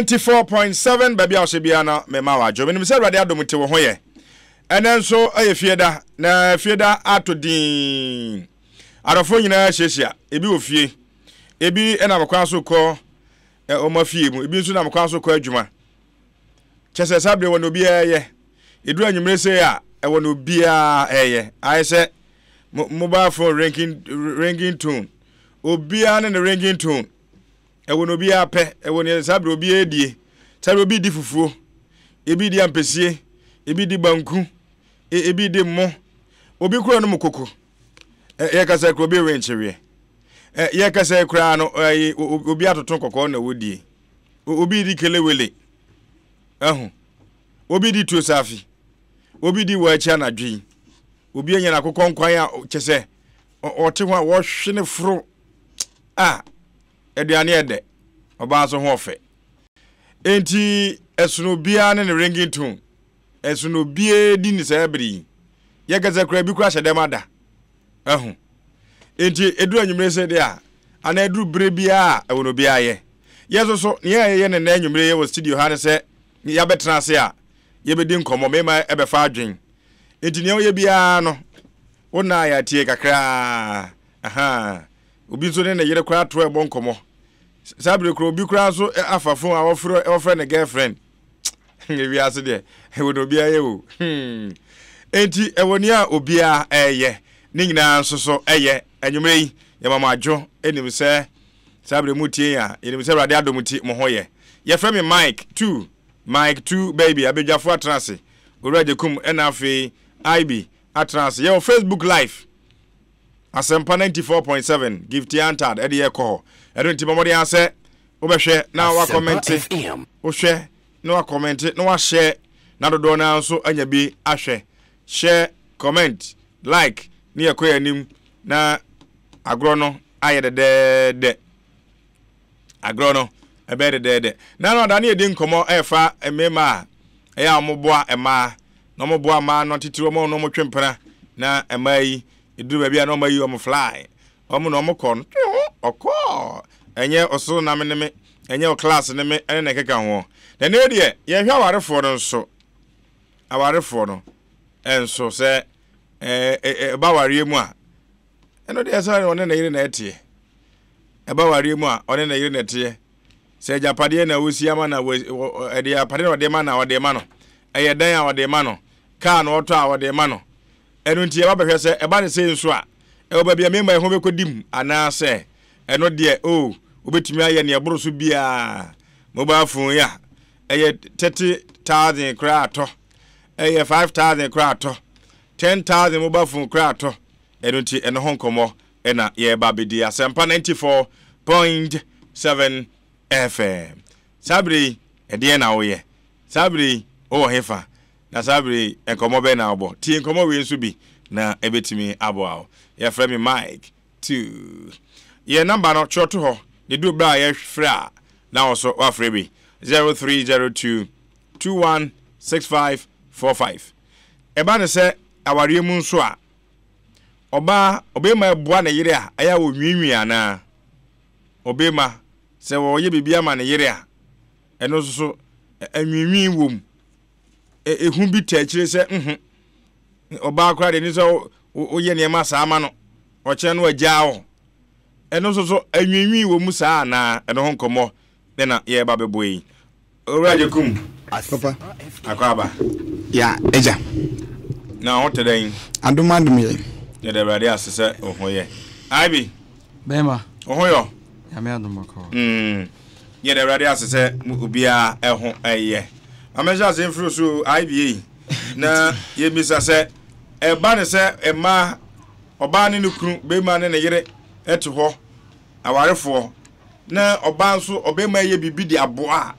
94.7 baabi a ɔhyɛ biara no mema wadwo. Menim sɛ Awurade adom nti wo ho yɛ. Ɛnɛ nso ɛyɛ fieda na fieda ato din. Adɔfoɔ nyinaa ahyiahyia, ebi wɔ fie, ebi nam kwan so kɔ wɔn afie mu, ebi nso nam kwan so kɔ adwuma. Kyɛ sɛ saa bere wɔ na obiara yɛ. Ɛduru anwummere sei a, ɛwɔ na obiara ɛyɛ. Ayɛ sɛ mobile phone ringing, ringing tone. Obiara ne ne ringing tone. Ɛwɔ na obiara pɛ. Ɛwɔ nea saa bere obiara die. Saa bere obi di fufuo, ebi di ampesie, ebi di banku, e, ebi di mmo. Obi kura no mu koko. Yɛkasa kura obi renkyeweɛ. Yɛkasa koraa no, obi atoto kɔkɔɔ na wodie. Obi di kelewele. Ɛho. Obi di tuo saafi. Obi di wɔ akyi anadwo yi. Obi anya n'akokɔ nkwan a kyɛ sɛ ɔte ho a wɔhwe ne foro a aduane yɛ dɛ, ɔbaa nso ho ɔfɛ. Enti ɛsono obiara ne ne ringing tone. Ɛsono obiara di ne saa bere yi. Yɛkasa kura bi kura hyɛ dɛm ada. Ɛho. Enti eduru anwummere sɛ deɛ a, anaa eduru bere biara a ɛwɔ no obiara yɛ. Yɛn nso so, nea yɛyɛ ne nnɛ anwummere wɔ studio ha ne sɛ yɛabɛtena ase a yɛbɛdi nkɔmmɔ, mmarima ɛbɛfa adwen. Enti nea ɔyɛ biara no, wo nna a yɛatie kakraa. Ahaa. Obi nso ne ne yere koraa to ɛbɔ nkɔmmɔ. Saa bere koraa obi koraa nso afa phone a wɔfrɛ wɔfrɛ ne girlfriend. Ewiase deɛ, ɛwɔ na obiara yɛ o. Hmm. Enti ɛwɔ nea obiara ɛyɛ. Ne nyinaa nso so ɛyɛ. Anwummerɛ yi, yɛma mo adwo nim sɛ saa bere mu tie yɛn a, yɛnim sɛ Awurade adom nti mo ho yɛ. Yɛfrɛ me Mike 2, Mike 2 baby, abadwafo atena ase. Owura Gyekum ɛna afei IB atena ase. Yɛwɔ Facebook live. Asɛmpa 94.7 Gifty Antad ɛde yɛ kɔ hɔ. Ɛno nti bɔ mmɔden ara sɛ wobɛhwɛ na wakɔmɛnte, wohwɛ na wakɔmɛnte na wahyɛ na dodoɔ no ara nso anya bi ahwɛ. Share, comment, like ne yɛkɔ yɛn anim na agorɔ no ayɛ dɛdɛɛdɛ. Agorɔ no ɛbɛyɛ dɛdɛɛdɛ. Na no ada ne yɛdi nkɔmmɔ ɛfa mmarima a ɛyɛ a wɔboa mmaa na wɔboa mmaa no titiri wɔn na wɔtwe mpena na mmaa yi ɛduru baabi a na wɔayi wɔn fly wɔn na wɔkɔ no ɔkɔ ɛnyɛ ɔsoro nam ne me ɛnyɛ ɔklaase ne me ɛne na ɛkeka ho. Na ne deɛ yɛhwɛ awarefoɔ no nso awarefoɔ no nso sɛ ɛba awareɛ mu a ɛno deɛ sɛ ɔne ne yere na ɛteɛ. Ɛba awareɛ mu a ɔne ne yere na ɛteɛ. Sɛ agyapadeɛ na ɔsi ama na ɛde apadeɛ na ɔde ma na ɔde ma no. Ɛyɛ dan a ɔde ma no. Kaa na ɔtɔ a ɔde ma no. Ɛno nti ɛba bɛhwɛ sɛ ɛba ne sei nso a ɛwɔ baabi a mmarima ɛho bɛkɔdi mu anaasɛ ɛno deɛ o oh, wobɛtumi ayɛ nea ɛboro so biara. Mobile phone yi a ɛyɛ 30,000 koraa atɔ, ɛyɛ 5,000 koraa atɔ, 10,000 mobile phone koraa atɔ. Ɛno nti ɛno ho nkɔmmɔ na yɛreba abɛdi. Asɛmpa 94.7 FM. Saa bere yi, ɛdeɛn na woyɛ? Saa bere yi, wowɔ hefa? Na saa bere yi, nkɔmmɔ bɛn na wobɔ? Tie nkɔmmɔ wei nso bi na ɛbɛtumi aboa wo. Yɛfrɛ me Mike Two. Yɛn namba no, twerɛ to hɔ, na ɛduru berɛ a yɛfrɛ a, na wo nso woafrɛ bi. 0302 216545. Ɛba no sɛ awareɛ mu nso a, ɔbaa, ɔbarima ɛboa ne yere a, ɛyɛ a ɔnwiinwii anaa? Ɔbarima, sɛ ɔyɛ biribi ama ne yere a, ɛno nso so, anwiinwii wom. Ehu bi ta akyire sɛ, nhu, ɔbaa koraa deɛ ni sɛ woyɛ nneɛma saa ma no, ɔkyerɛ no agyaa wo. Ɛno nso so, anwiinwii wɔ mu saa anaa? Ɛno ho nkɔmmɔ ne na yɛreba bɛbɔ yi. Owura Agyekum. Papa. Akwaaba. Ya, agya. Na ho te dɛn? Adom adom yɛn. Yɛda Awurade ase sɛ wo ho yɛ. Ivy. Bɛrima. Wo ho yɔ? Nyame adom bɔkɔɔ. Mm. Yɛda Awurade ase sɛ obiara ɛho ɛyɛ. Ma menhyɛ ase mfiri so Ivy yi. Na yɛmmisa sɛ ɛba ne sɛ mmaa ɔbaa ne ne kunu, bɛrima ne ne yere ɛte hɔ awarefoɔ na ɔbaa nso ɔbarima yɛ biribi de aboa a,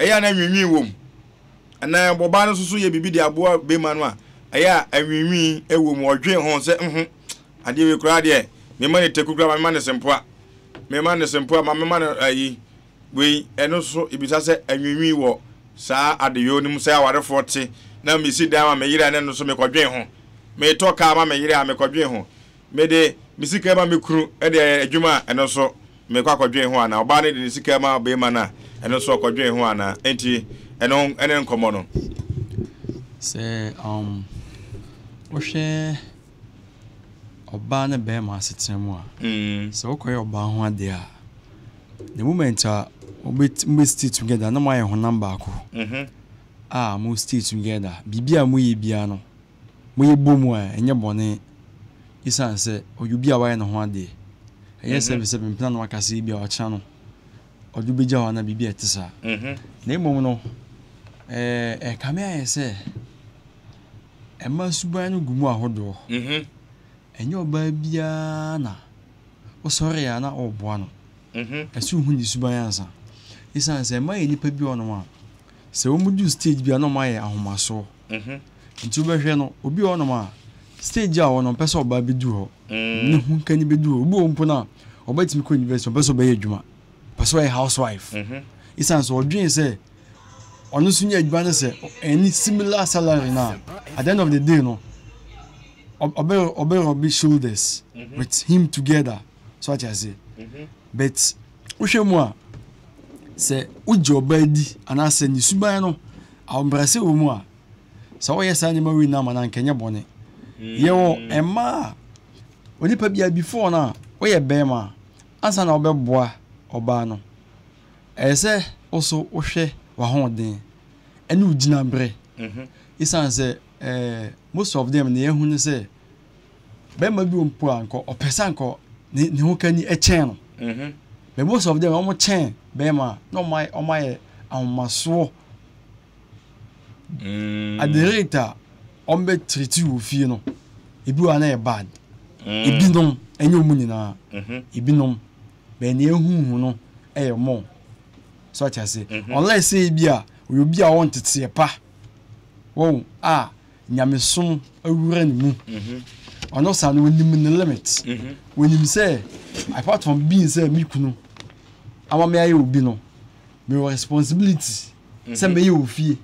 ɛyɛ a na anwiinwii wɔ mu. Anaa ɔbaa no nso so yɛ biribi de aboa barima no a, ɛyɛ a anwiinwii wɔ mu. Ɔdwen ho sɛ, nho, adeɛ wei koraa deɛ, mema ne taku koraa, ma mema ne sempoa. Mema ne sempoa, ma mema no ayi. Wei, ɛno nso ebisa sɛ anwiinwii wɔ saa adeyɔ no mu sɛ awarefoɔ te na mesi dan ma me yere a na ɛno nso mekɔdwen ho. Metɔ kaa ma me yere a mekɔdwen ho. Mede me sika ma me kunu de ayɛ adwuma a, ɛno nso mekɔ akɔdwen ho anaa? Ɔbaa no de ne sika ma ɔbarima no a, Ɛno nso ɔkɔdwen ho anaa? Enti ɛno ɛne nkɔmmɔ no. Sɛ um, wohwɛ ɔbaa ne bɛrima asetena mu a, sɛ wokɔyɛ ɔbaa ho adeɛ a, the moment a mobɛ stay together na moayɛ honam baako a mo stay together, biribi a moyɛ biara no, moyɛ bɔ mu a ɛnyɛ bɔne esiane sɛ ɔyɛ obi a wayɛ ne ho adeɛ. Ɛnyɛ sɛ sɛ mpena na waka sɛ ebi a ɔkyena no ɔde wo bɛgya hɔ anaa biribi a ɛte saa. Na mmom no, ɛɛ ɛkame ayɛ sɛ ɛma suban no gu mu ahodoɔ. Ɛnyɛ ɔbaa biara na wosɔre a na ɔreboa no. Ɛsɛ wohu ne suban ansa. Esiane sɛ ɛma yɛ nnipa bi wɔ hɔnom a, sɛ wɔdu stage bi a na wɔayɛ ahomasoɔ. Nti wobɛhwɛ no, obi wɔ hɔnom a, stage a ɔwɔ no, ɔmpɛ sɛ ɔbaa bɛdu hɔ. Ne ho kani bɛdu hɔ. Obi wɔ hɔ mpo no a, ɔbaa tumi kɔ university, ɔmpɛ sɛ ɔbɛyɛ adwuma. Ɔpɛ sɛ ɔyɛ housewife. Esiane sɛ ɔdwen sɛ ɔno nso nyɛ adwuma no sɛ ɛne similar salary no a, at the end of the day no, ɔbɛ ɔbɛ rub shoulders with him together. So ate aseɛ? But wohwɛ mu a, sɛ wogye ɔbaa di anaasɛ ne suban no ahobrɛase wɔ mu a, sɛ woyɛ saa nneɛma wei nyinaa ma no anka ɛnyɛ bɔne. Yɛwɔ mmaa a onipa biara before no a woyɛ bɛrima a ansa na wobɛboa ɔbaa no, ɛyɛ sɛ wo so wohwɛ w'ahoɔden ɛne wo gyinaberɛ. Esiane sɛ eh, most of them nea yɛahu ne sɛ bɛrima bi wɔ mpo a nka ɔpɛ sɛ anka ne ne ho kani kyɛn no. Mhm. But most of them wɔn kyɛn bɛrima a na wɔn ayɛ wɔn ayɛ ahomasoɔ. Mm. At the rate a wɔn bɛ treat wɔ fie no, ebi wɔ a na yɛ bad. Mm. Ebinom ɛnyɛ wɔn nyinaa. Mhm. Ebinom bɛn nea ehuhu no ɛyɛ more. So ate ase. Mhm. Unless sɛ ebi a ɔyɛ obi a ɔwɔ nteteɛ pa. Wɔn a nyamesom awura ne mu. Ɔno saa no onim ne limit. Onim sɛ apart from being sɛ me kunu ama me ayɛ obi no, mewɔ responsibility sɛ mɛyɛ wɔ fie.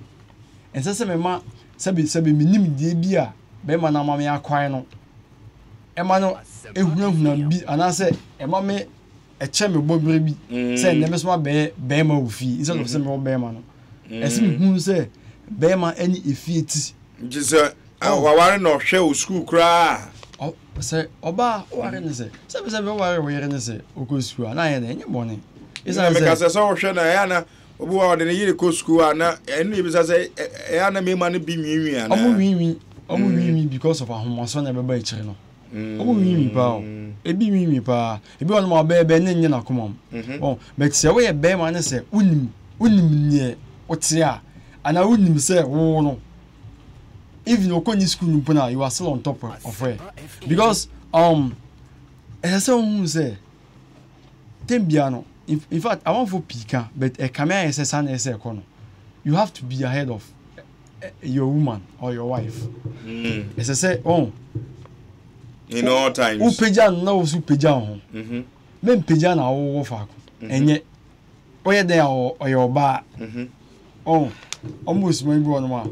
Ɛnsɛ sɛ mema sɛbi sɛbi me nimdeɛ bi a bɛrima no ama me akwae no ɛma no ehunahuna bi anaasɛ ɛma me ɛkyɛ me bɔberɛ bi sɛ nnɛ me so mabɛyɛ bɛrima wɔ fie instead of sɛ mewɔ bɛrima no. Ɛsɛ mehunu sɛ bɛrima ne efie ti. Nti sɛ waware na ɔhwɛ wo sukuu koraa a. Sɛ ɔbaa woware ne sɛ sɛbi sɛbi woware wo yere ne sɛ ɔkɔ sukuu a na ayɛ dɛ ɛnyɛ bɔne. Ɛsiane sɛ. Meka sɛ sɛ wohwɛ no ɛyɛ ana obi wɔ ɔde ne yere kɔ sukuu a na ɛno ebisa sɛ ɛyɛ ana mmarima no bi nwiinwii anaa. Ɔmo nwiinwii ɔmo nwiinwii because of ahomaso na ɛbɛba akyire no. Ɔmo nwiinwii paa o. Ebi nwiinwii paa. Ebi wɔ nom a ɔbɛyɛ bɛyɛ ne nyɛ n'akoma mu. Wɔn but sɛ woyɛ bɛrima ne sɛ wonim wonim neɛ wote a anaa wonim sɛ wo no even okɔ nye school mpo na you are still on top of her because um ɛsɛ sɛ wohu sɛ tem bia no in fact amanfo pii ka but ɛkame ayɛ sɛ saa na ɛsɛ ɛkɔ no you have to be ahead of your woman or your wife. Ɛsɛ sɛ ɔn. In all times. Wopagya no na wo so pagya wo ho. Mm-hmm. Mempagya na wowɔ faako. Mm-hmm. Ɛnyɛ. Ɔyɛ dɛn a ɔyɛ ɔbaa. Mm-hmm. Ɔn. Ɔmo osuman bi wɔ nom a.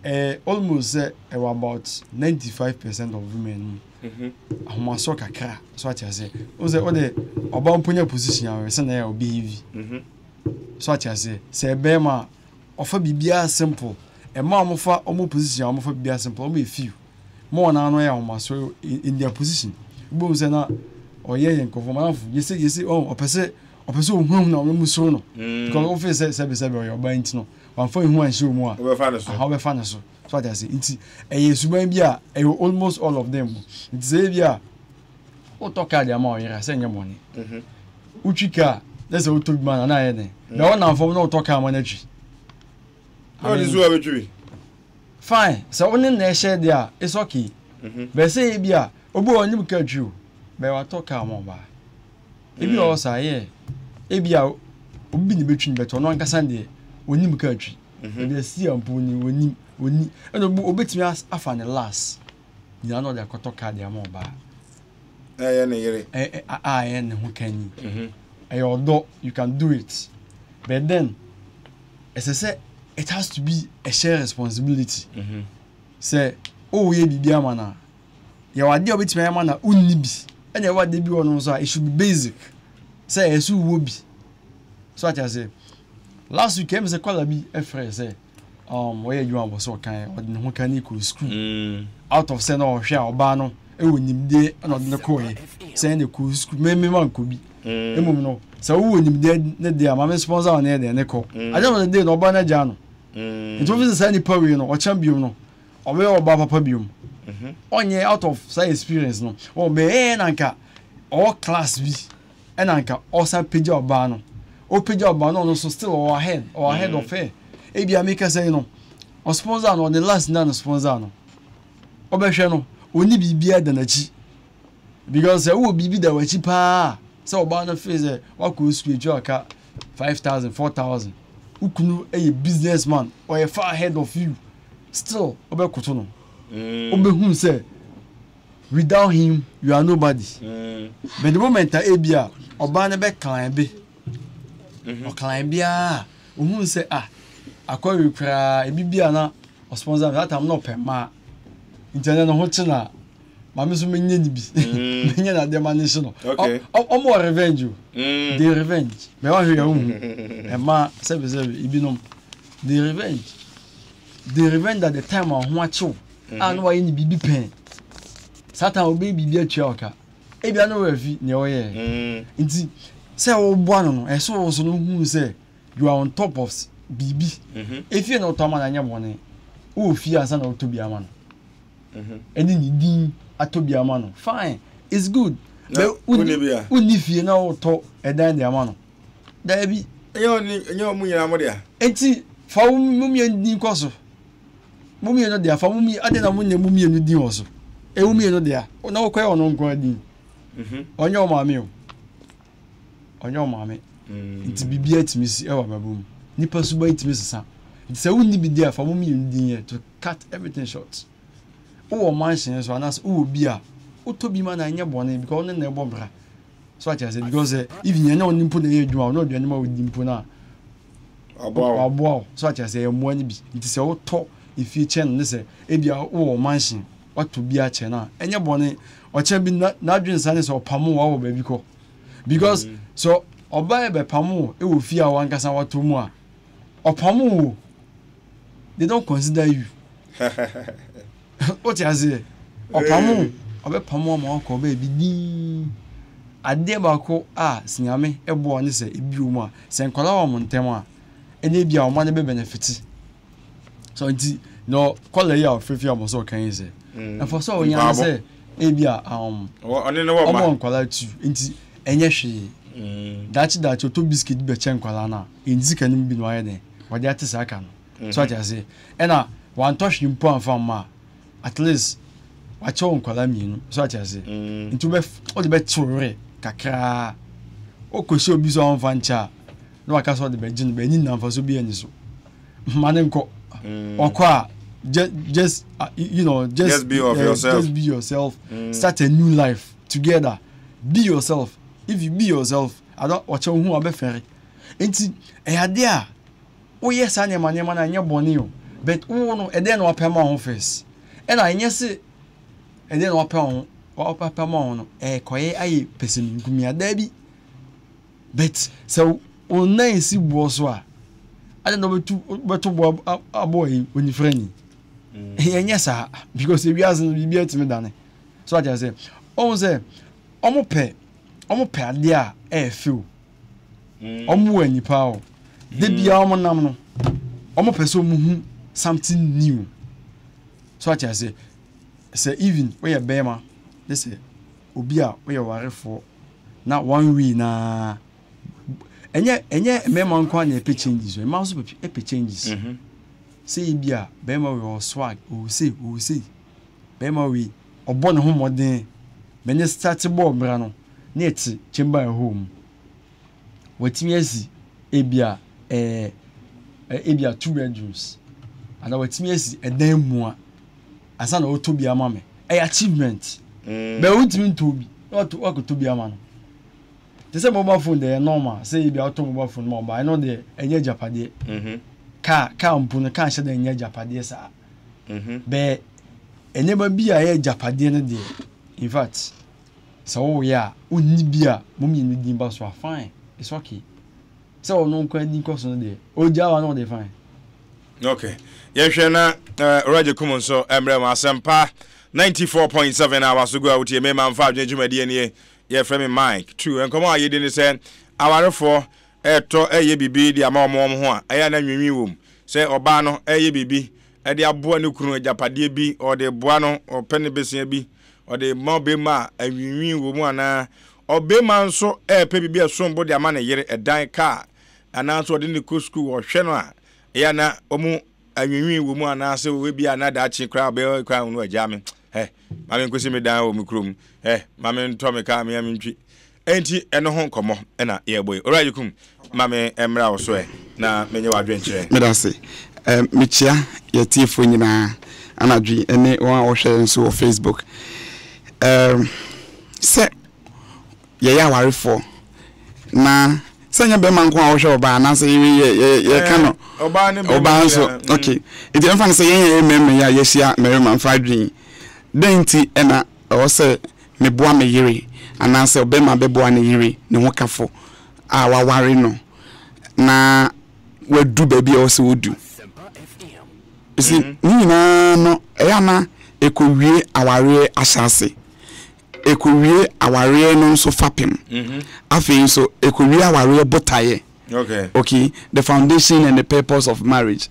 Ɛɛ almost sɛ ɛwɔ about 95% of women mu. Ahomaso kakra so ate ase. Wo sɛ wode ɔbaa mpo nya position a ɔyɛ sɛ na ɛyɛ ɔbehave. So ate ase. Sɛ bɛrima a ɔfa biribiara simple ɛma ɔmo fa ɔmo position a ɔmo fa biribiara simple ɔmo yɛ few ma wɔn ano yɛ ahomaso in their position wobɛhu sɛ na ɔyɛ yɛ nkurɔfoɔ manafo yɛsɛ yɛsɛ ɔn ɔpɛ sɛ ɔpɛ sɛ ohunahuna ɔmo mu soro no mm. because wofe sɛ sɛbi sɛbi ɔyɛ ɔbaa nti no wamfa ehu anhyɛ wɔn a ɔbɛfa ne so aha ɔbɛfa ne so so ate ase nti ɛyɛ suban bi a ɛyɛ almost all of them nti sɛ ebi a wotɔ kaa de ama ɔyere a sɛ nyɛ bɔne mhm. wotwi kaa na sɛ wotɔ bi ma no na ayɛ den mm. na wonam fam na wotɔ kaa ma no atwi fine sɛ wo ne na ɛhyɛ deɛ a it's okay mhm. bɛɛ sɛ ebi a obi wɔ ɔnim kaa twi o bɛɛ watɔ kaa ma ɔbaa ebi wɔ hɔ saa yɛ ebi a obi ne bɛtwi no bɛtɔ ɔno ankasa deɛ onim kaa twi ebi asi a mpo onim oni ɛna obetumi afa ne last nyinaa na ɔde akɔtɔ kaa de ama ɔbaa. Ɛyɛ ne yere. A ɛyɛ ne ho kanyi. Mhm. Ɛyɛ ɔdɔ, you can do it. But then, ɛsɛ sɛ it has to be a shared responsibility. Mhm. Sɛ woyɛ biribi ama no a, yɛwɔ adeɛ a wobɛtumi ayɛ ama no a wonni bi. Ɛna ɛwɔ adeɛ bi wɔ no nso a, it should be basic. Sɛ ɛyɛ sɛ wowɔ bi. So ate aseɛ? Last week ɛmi sɛ kɔla bi ɛfrɛ sɛ um, ɔyɛ adwuma wɔ sɛ ɔkan ɔde ne ho ka ne kɔ school mm. out of sɛ na ɔhwɛ a ɔbaa no ɛwɔ nimdeɛ ɛna ɔde ne kɔɔɛ sɛ ɛna kɔ school mɛmɛ ma nkɔ bi mm. mmom no sɛ wowɔ nimdeɛ ne deɛ a maame sponsor ɔne yɛ deɛ ne kɔ mm. at the end of the day na ɔbaa no agya no nti wofi sɛ saa nipa wei no ɔkyɛn biom no ɔbɛyɛ ɔbaa papa biom mhm. ɔnyɛ out of saa experience no ɔbɛyɛ na nka ɔwɔ class bi ɛna nka ɔsan pagya ɔbaa no ɔpagya ɔbaa no ɔno nso still ɔwɔ ahead ɔwɔ ahead mm. of her ebi a meka sɛ yi no ɔsponsor no ɔde last na no sponsor no ɔbɛhwɛ no ɔni biribiara da n'akyi because sɛ wowɔ biribi da w'akyi paa sɛ ɔbaa no fee sɛ wakɔ sukuu etua ɔka 5000 4000 wo kunu yɛ business man ɔyɛ far ahead of you still ɔbɛkoto no wobɛhu sɛ without him you are nobody mm. but the moment a ebi a ɔbaa no bɛ climb bi mhm. ɔclimb biara ohun sɛ ah akɔwe koraa ebi bi a na ɔsponsor that time na ɔpɛ mmaa nti ɛnɛ ne ho kye na maame nso menye ne bi mm. menye na adeɛ ma ne hye no ɔmo wɔ revenge o mm. they revenge bɛn wahwɛ yɛn ho mmaa sɛbi sɛbi ebinom they revenge they revenge at the time a ho akyew a na wayɛ ne biribi pɛn saa time ɔbɛyɛ biribi atua ɔka ebia na ɔyɛ fi nea ɔyɛ mm. nti sɛ wɔboa no no ɛsɛ wɔ so no hu sɛ you are on top of biribi mhm. efie na ɔtɔ ama no anyɛ bɔne wowɔ fie ansa na ɔtɔ bi ama no mhm. ɛne ne din atɔ bi ama no fine it's good bɛ wonni fie na wotɔ ɛdan de ama no daabi ɛnyɛ ɔmo nyinaa mo dea nti fa wo mu mmienu din kɔ so Mo mmienu dea, fa mo mmienu, adɛn na monyɛ mo mmienu din wɔ so? Ɛyɛ wo mmienu dea, na wokɔyɛ ɔno nko ara din. Mhm. Ɔnyɛ wo maame o. Ɔnyɛ wo maame. Mm. Nti biribiara tumi si ɛwɔ abrabɔ mu. Nipa suban tumi sesa. Nti sɛ wonni bi di a, fa mo mmienu din yɛ to cut everything short. Wowɔ mansion so anaasɛ wowɔ bi a, wotɔ bi ma na ɛnyɛ bɔne because ɔne na ɛbɔ bra. So ate ase because eh, even yɛn na ɔne mpo na ɛyɛ adwuma ɔno aduane ma wodi mpo na waboa wo. So ate ase ɛyɛ mmoa no bi. Nti sɛ wotɔ efie kyɛn no ne sɛ ebia wowɔ mansion watɔ bi akyɛ no a ɛnyɛ bɔne. Ɔkyɛ bi n'adwene sa ne sɛ ɔpamo wo awɔ baabi kɔ. Because mm. sɛ ɔbaa bɛpamo wo wɔ fie a wankasa watɔ mu a ɔpamo wo they don't consider you. Wote aseɛ? Ɔpamo wo, ɔbɛpamo wo ama woakɔ baabi dinn. Adeɛ baako a Nyame boa ne sɛ ebi wɔ mu a, sɛ nkwadaa wɔ mo ntɛm a, ɛna ebi a ɔma no bɛ benefit. So nti, na kɔla yi a ɔfefe a ɔmo sɛ ɔka yi sɛ, ɛfɔ sɛ ɔnya ne sɛ ebi a um, ɔmo nkwadaa tu nti ɛnyɛ hwee. Daakye daakye ɔtɔ biscuit bɛkyɛ nkwadaa no a, ɛnti sika no mu bi na wayɛ dɛn, wɔde ate saa ka no. So ate aseɛ? Ɛna wantɔ hwee mpo amfa amma a, at least wakyɛ wo nkwadaa mmienu. So ate aseɛ? Mm. Nti wobɛ wode bɛkye wo werɛ kakraa. Wokɔhyɛ obi so a ɔmfa nkyɛ a, na waka sɛ ɔde bɛgye no, bɛnyi nna mfaso bi ani so. Ma ne nkɔ. Mm. Ɔkɔ a, just, just uh, you know, just, just be of yourself. Just be yourself. Mm. Start a new life together. Be yourself. If you be yourself, I don't ɔkyɛ wo ho a bɛfɛre. Nti ɛyɛ adeɛ a woyɛ saa nneɛma nneɛma no a ɛnyɛ bɔne o but wo no ɛdɛn na wapɛ ama wo ho first ɛna ɛnyɛ se ɛdɛn na wapɛ wo ho wapɛ ama wo no ɛkɔyɛ ayɛ pɛsɛmenkomia daabi but sɛ wo nan si boɔ so a adɛn na wobɛtu wobɛto boɔ abɔ yi onifirani mm. ɛnyɛ saa because ewiase no biribi atumi dane so ate aseɛ ɔhu sɛ ɔmo pɛ ɔmo pɛ adeɛ a ɛyɛ fɛ o Wɔn wɔ ani paa o. Da biara wɔn nam no, wɔn pɛ sɛ wɔn hu something new. So ate ase, sɛ even woyɛ bɛrima ne sɛ obi a woyɛ warefoɔ na one way naa ɛnyɛ ɛnyɛ mmarima nko ara na ɛpɛ changes o, mmaa nso pɛ changes. Mm -hmm. Sɛ ebi a bɛrima wei ɔwɔ swag, ɔwɔ sei, ɔwɔ sei. Bɛrima wei ɔbɔ ne ho mmɔden. Mene start bɔɔ bra no ne ɛte chamber and hall mu. Watumi asi ebia ɛɛ ebia two bedrooms anaa watumi asi ɛdan mua ansa na ɔtɔ bi ama me. Ɛyɛ achievement. Mm. Bɛn wontumi ntɔ bi na watɔ wakɔtɔ bi ama no. Te sɛ mobile phone deɛ ɛyɛ normal sɛ ebia wotɔ mobile phone ma ɔbaa ɛno deɛ ɛnyɛ agyapadeɛ. Mm -hmm. Car car mpo no car nhyɛ dɛ ɛnyɛ agyapadeɛ saa. Mm -hmm. Bɛɛ nneɛma bi a ɛyɛ agyapadeɛ no deɛ in fact sɛ woyɛ a wonni bi a mo mmienu din ba so a fine it's okay. Sɛ ɔno nko ani kɔ so no deɛ, ɔgyaa wa na ɔde fine. Okay. Yɛhwɛ na uh, Roger Kum nso mmerɛ mu asɛmpa 94.7 a waso gu a wotie me ma mfa adwene dwumadie nie. Yɛfrɛ me Mike. True. Nkɔmmɔ a yɛdi ne sɛ awarefoɔ ɛretɔ ɛyɛ biribi de ama wɔn wɔn ho a ɛyɛ na nwinwi wom. Sɛ ɔbaa no ɛyɛ biribi ɛde aboa ne kunu agyapadeɛ bi ɔde boa no ɔpɛ ne besia bi ɔde ma ɔbɛma a anwinwi wɔ mu anaa ɔbɛma nso ɛrepɛ biribi a ɛsom bo de ama ne yere ɛdan kaa anaa nso ɔde ne kɔ sukuu ɔhwɛ no a ɛyɛ na wɔn anwinwi wɔ mu anaasɛ ebi a na daakye koraa ɔbɛyɛ koraa no agya me ɛ ma me nkosi me dan wɔ me kurom ɛ ma me ntɔ me kaa me me ntwi enti ɛno ho nkɔmmɔ ɛna yɛbɔ yi owura yikum ma me mmra wo so ɛ na menye w'adwenkyerɛ. Meda ase. Mekyia yɛtiefoɔ nyinaa anadwo yi ne wɔn a wɔhwɛ yɛn nso wɔ Facebook. Sɛ yɛyɛ awarefoɔ na sɛ nyɛ bɛrima nko a wɔhwɛ ɔbaa anaasɛ yɛka no ɔbaa nso mm. ok nti ɛmfa no sɛ yɛn yɛyɛ mmarima yi a yɛahyia mmarima mfa adwene dɛn nti ɛna ɛwɔ sɛ meboa me yere anaasɛ ɔbɛrima bɛboa ne yere ne ho kafo a waware no na wadu baabi a ɛwɔ sɛ wɔdu ɛsi mm-hmm. ne nyinaa no ɛyɛ ana ɛkɔwie awareɛ ahyɛ ase Ɛkɔwie awareɛ no nso fapem. Afei nso ɛkɔwie awareɛ botaeɛ. Okay. Okay, the foundation and the purpose of marriage.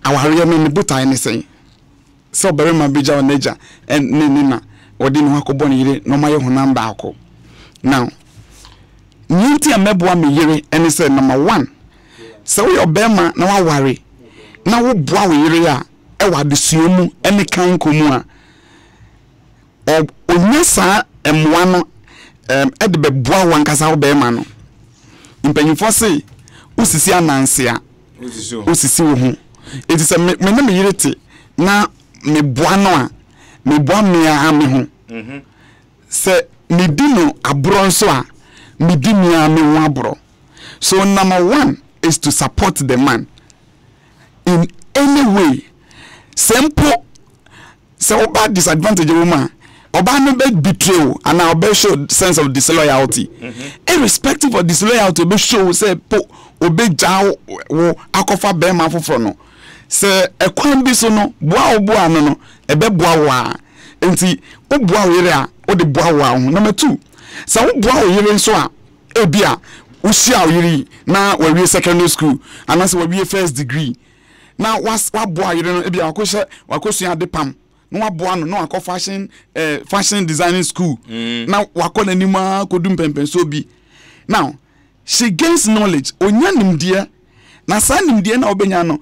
Awareɛ no ne botaeɛ ne sɛn? Sɛ ɔbarima bɛgya n'agya ne ne na ɔde ne ho akɔbɔ ne yere na ɔmayɛ honam baako. Now, nea nti a mɛboa me yere ne sɛ number one, sɛ woyɛ ɔbarima na waware na woboa wo yere a ɛwɔ adesua mu ne kankɔ mu a, Ɔnya saa mmoa no de bɛboa wo ankasa wo bɛrima no. Mpanyinfoɔ se wosisi ananse a, wosisi wo ho. Enti sɛ me ne me yere te na meboa no a, meboa me ara me ho. Mhm. Sɛ medi no aborɔ nso a, medi me ara me ho aborɔ. So number one is to support the man in any way. Sɛ mpo Sɛ woba disadvantage wɔ mu a, ɔbaa no bɛ betray wo anaa ɔbɛ show sense of disloyalty. Mm-hmm. Irrespective of disloyalty, ɔbɛ show sɛ po ɔbɛ gya wo akɔfa bɛrima foforɔ no. Sɛ ɛkwan bi so no, boa wo boa no no, ɛbɛ boa wo a. Nti, wo boa wo yere a, wode boa wo a ho. Number two, sɛ wo boa wo yere nso a, ebi a, wohyia wo yere yi na wawie secondary school anaasɛ wawie first degree. na waboa yere no ebi wakɔhyɛ wakɔsua ade pam na waboa no na wakɔ fashion eh, fashion designing school mm. na wakɔ n'anim ara kɔdu mpɛmpɛnsoɔ bi now she gains knowledge onya nimdeɛ na saa nimdeɛ na ɔbɛnya no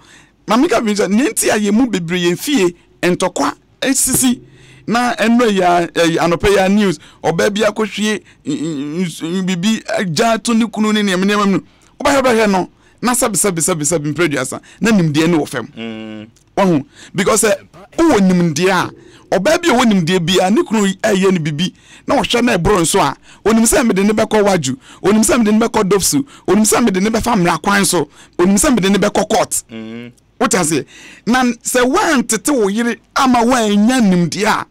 maame ka bi sɛ nea nti a yɛn mu bebree yɛn fie ntɔkwa esisi na ɛnura yi a ɛyi anɔpɛ yi a news ɔbaa bi akɔhwie biribi gya to ne kunu ne nneɛma nneɛma mu wobɛhwɛ bɛhwɛ no na sɛbi sɛbi sɛbi sɛbi mpere aduasa na nimdeɛ ne wɔ fam mm. wahu because sɛ wowɔ nimdeɛ a ɔbaa bi a ɔwɔ nimdeɛ biara ne kunu ɛyɛ no bibi na ɔhwɛ na ɛboro nso a onim sɛ mede ne bɛkɔ wadwo onim sɛ mede ne bɛkɔ dopsu onim sɛ mede ne bɛfa mmara kwan so onim sɛ mede ne bɛkɔ court mm. Wote aseɛ? Na sɛ woantete wo yere ama woannya nimdeɛ a,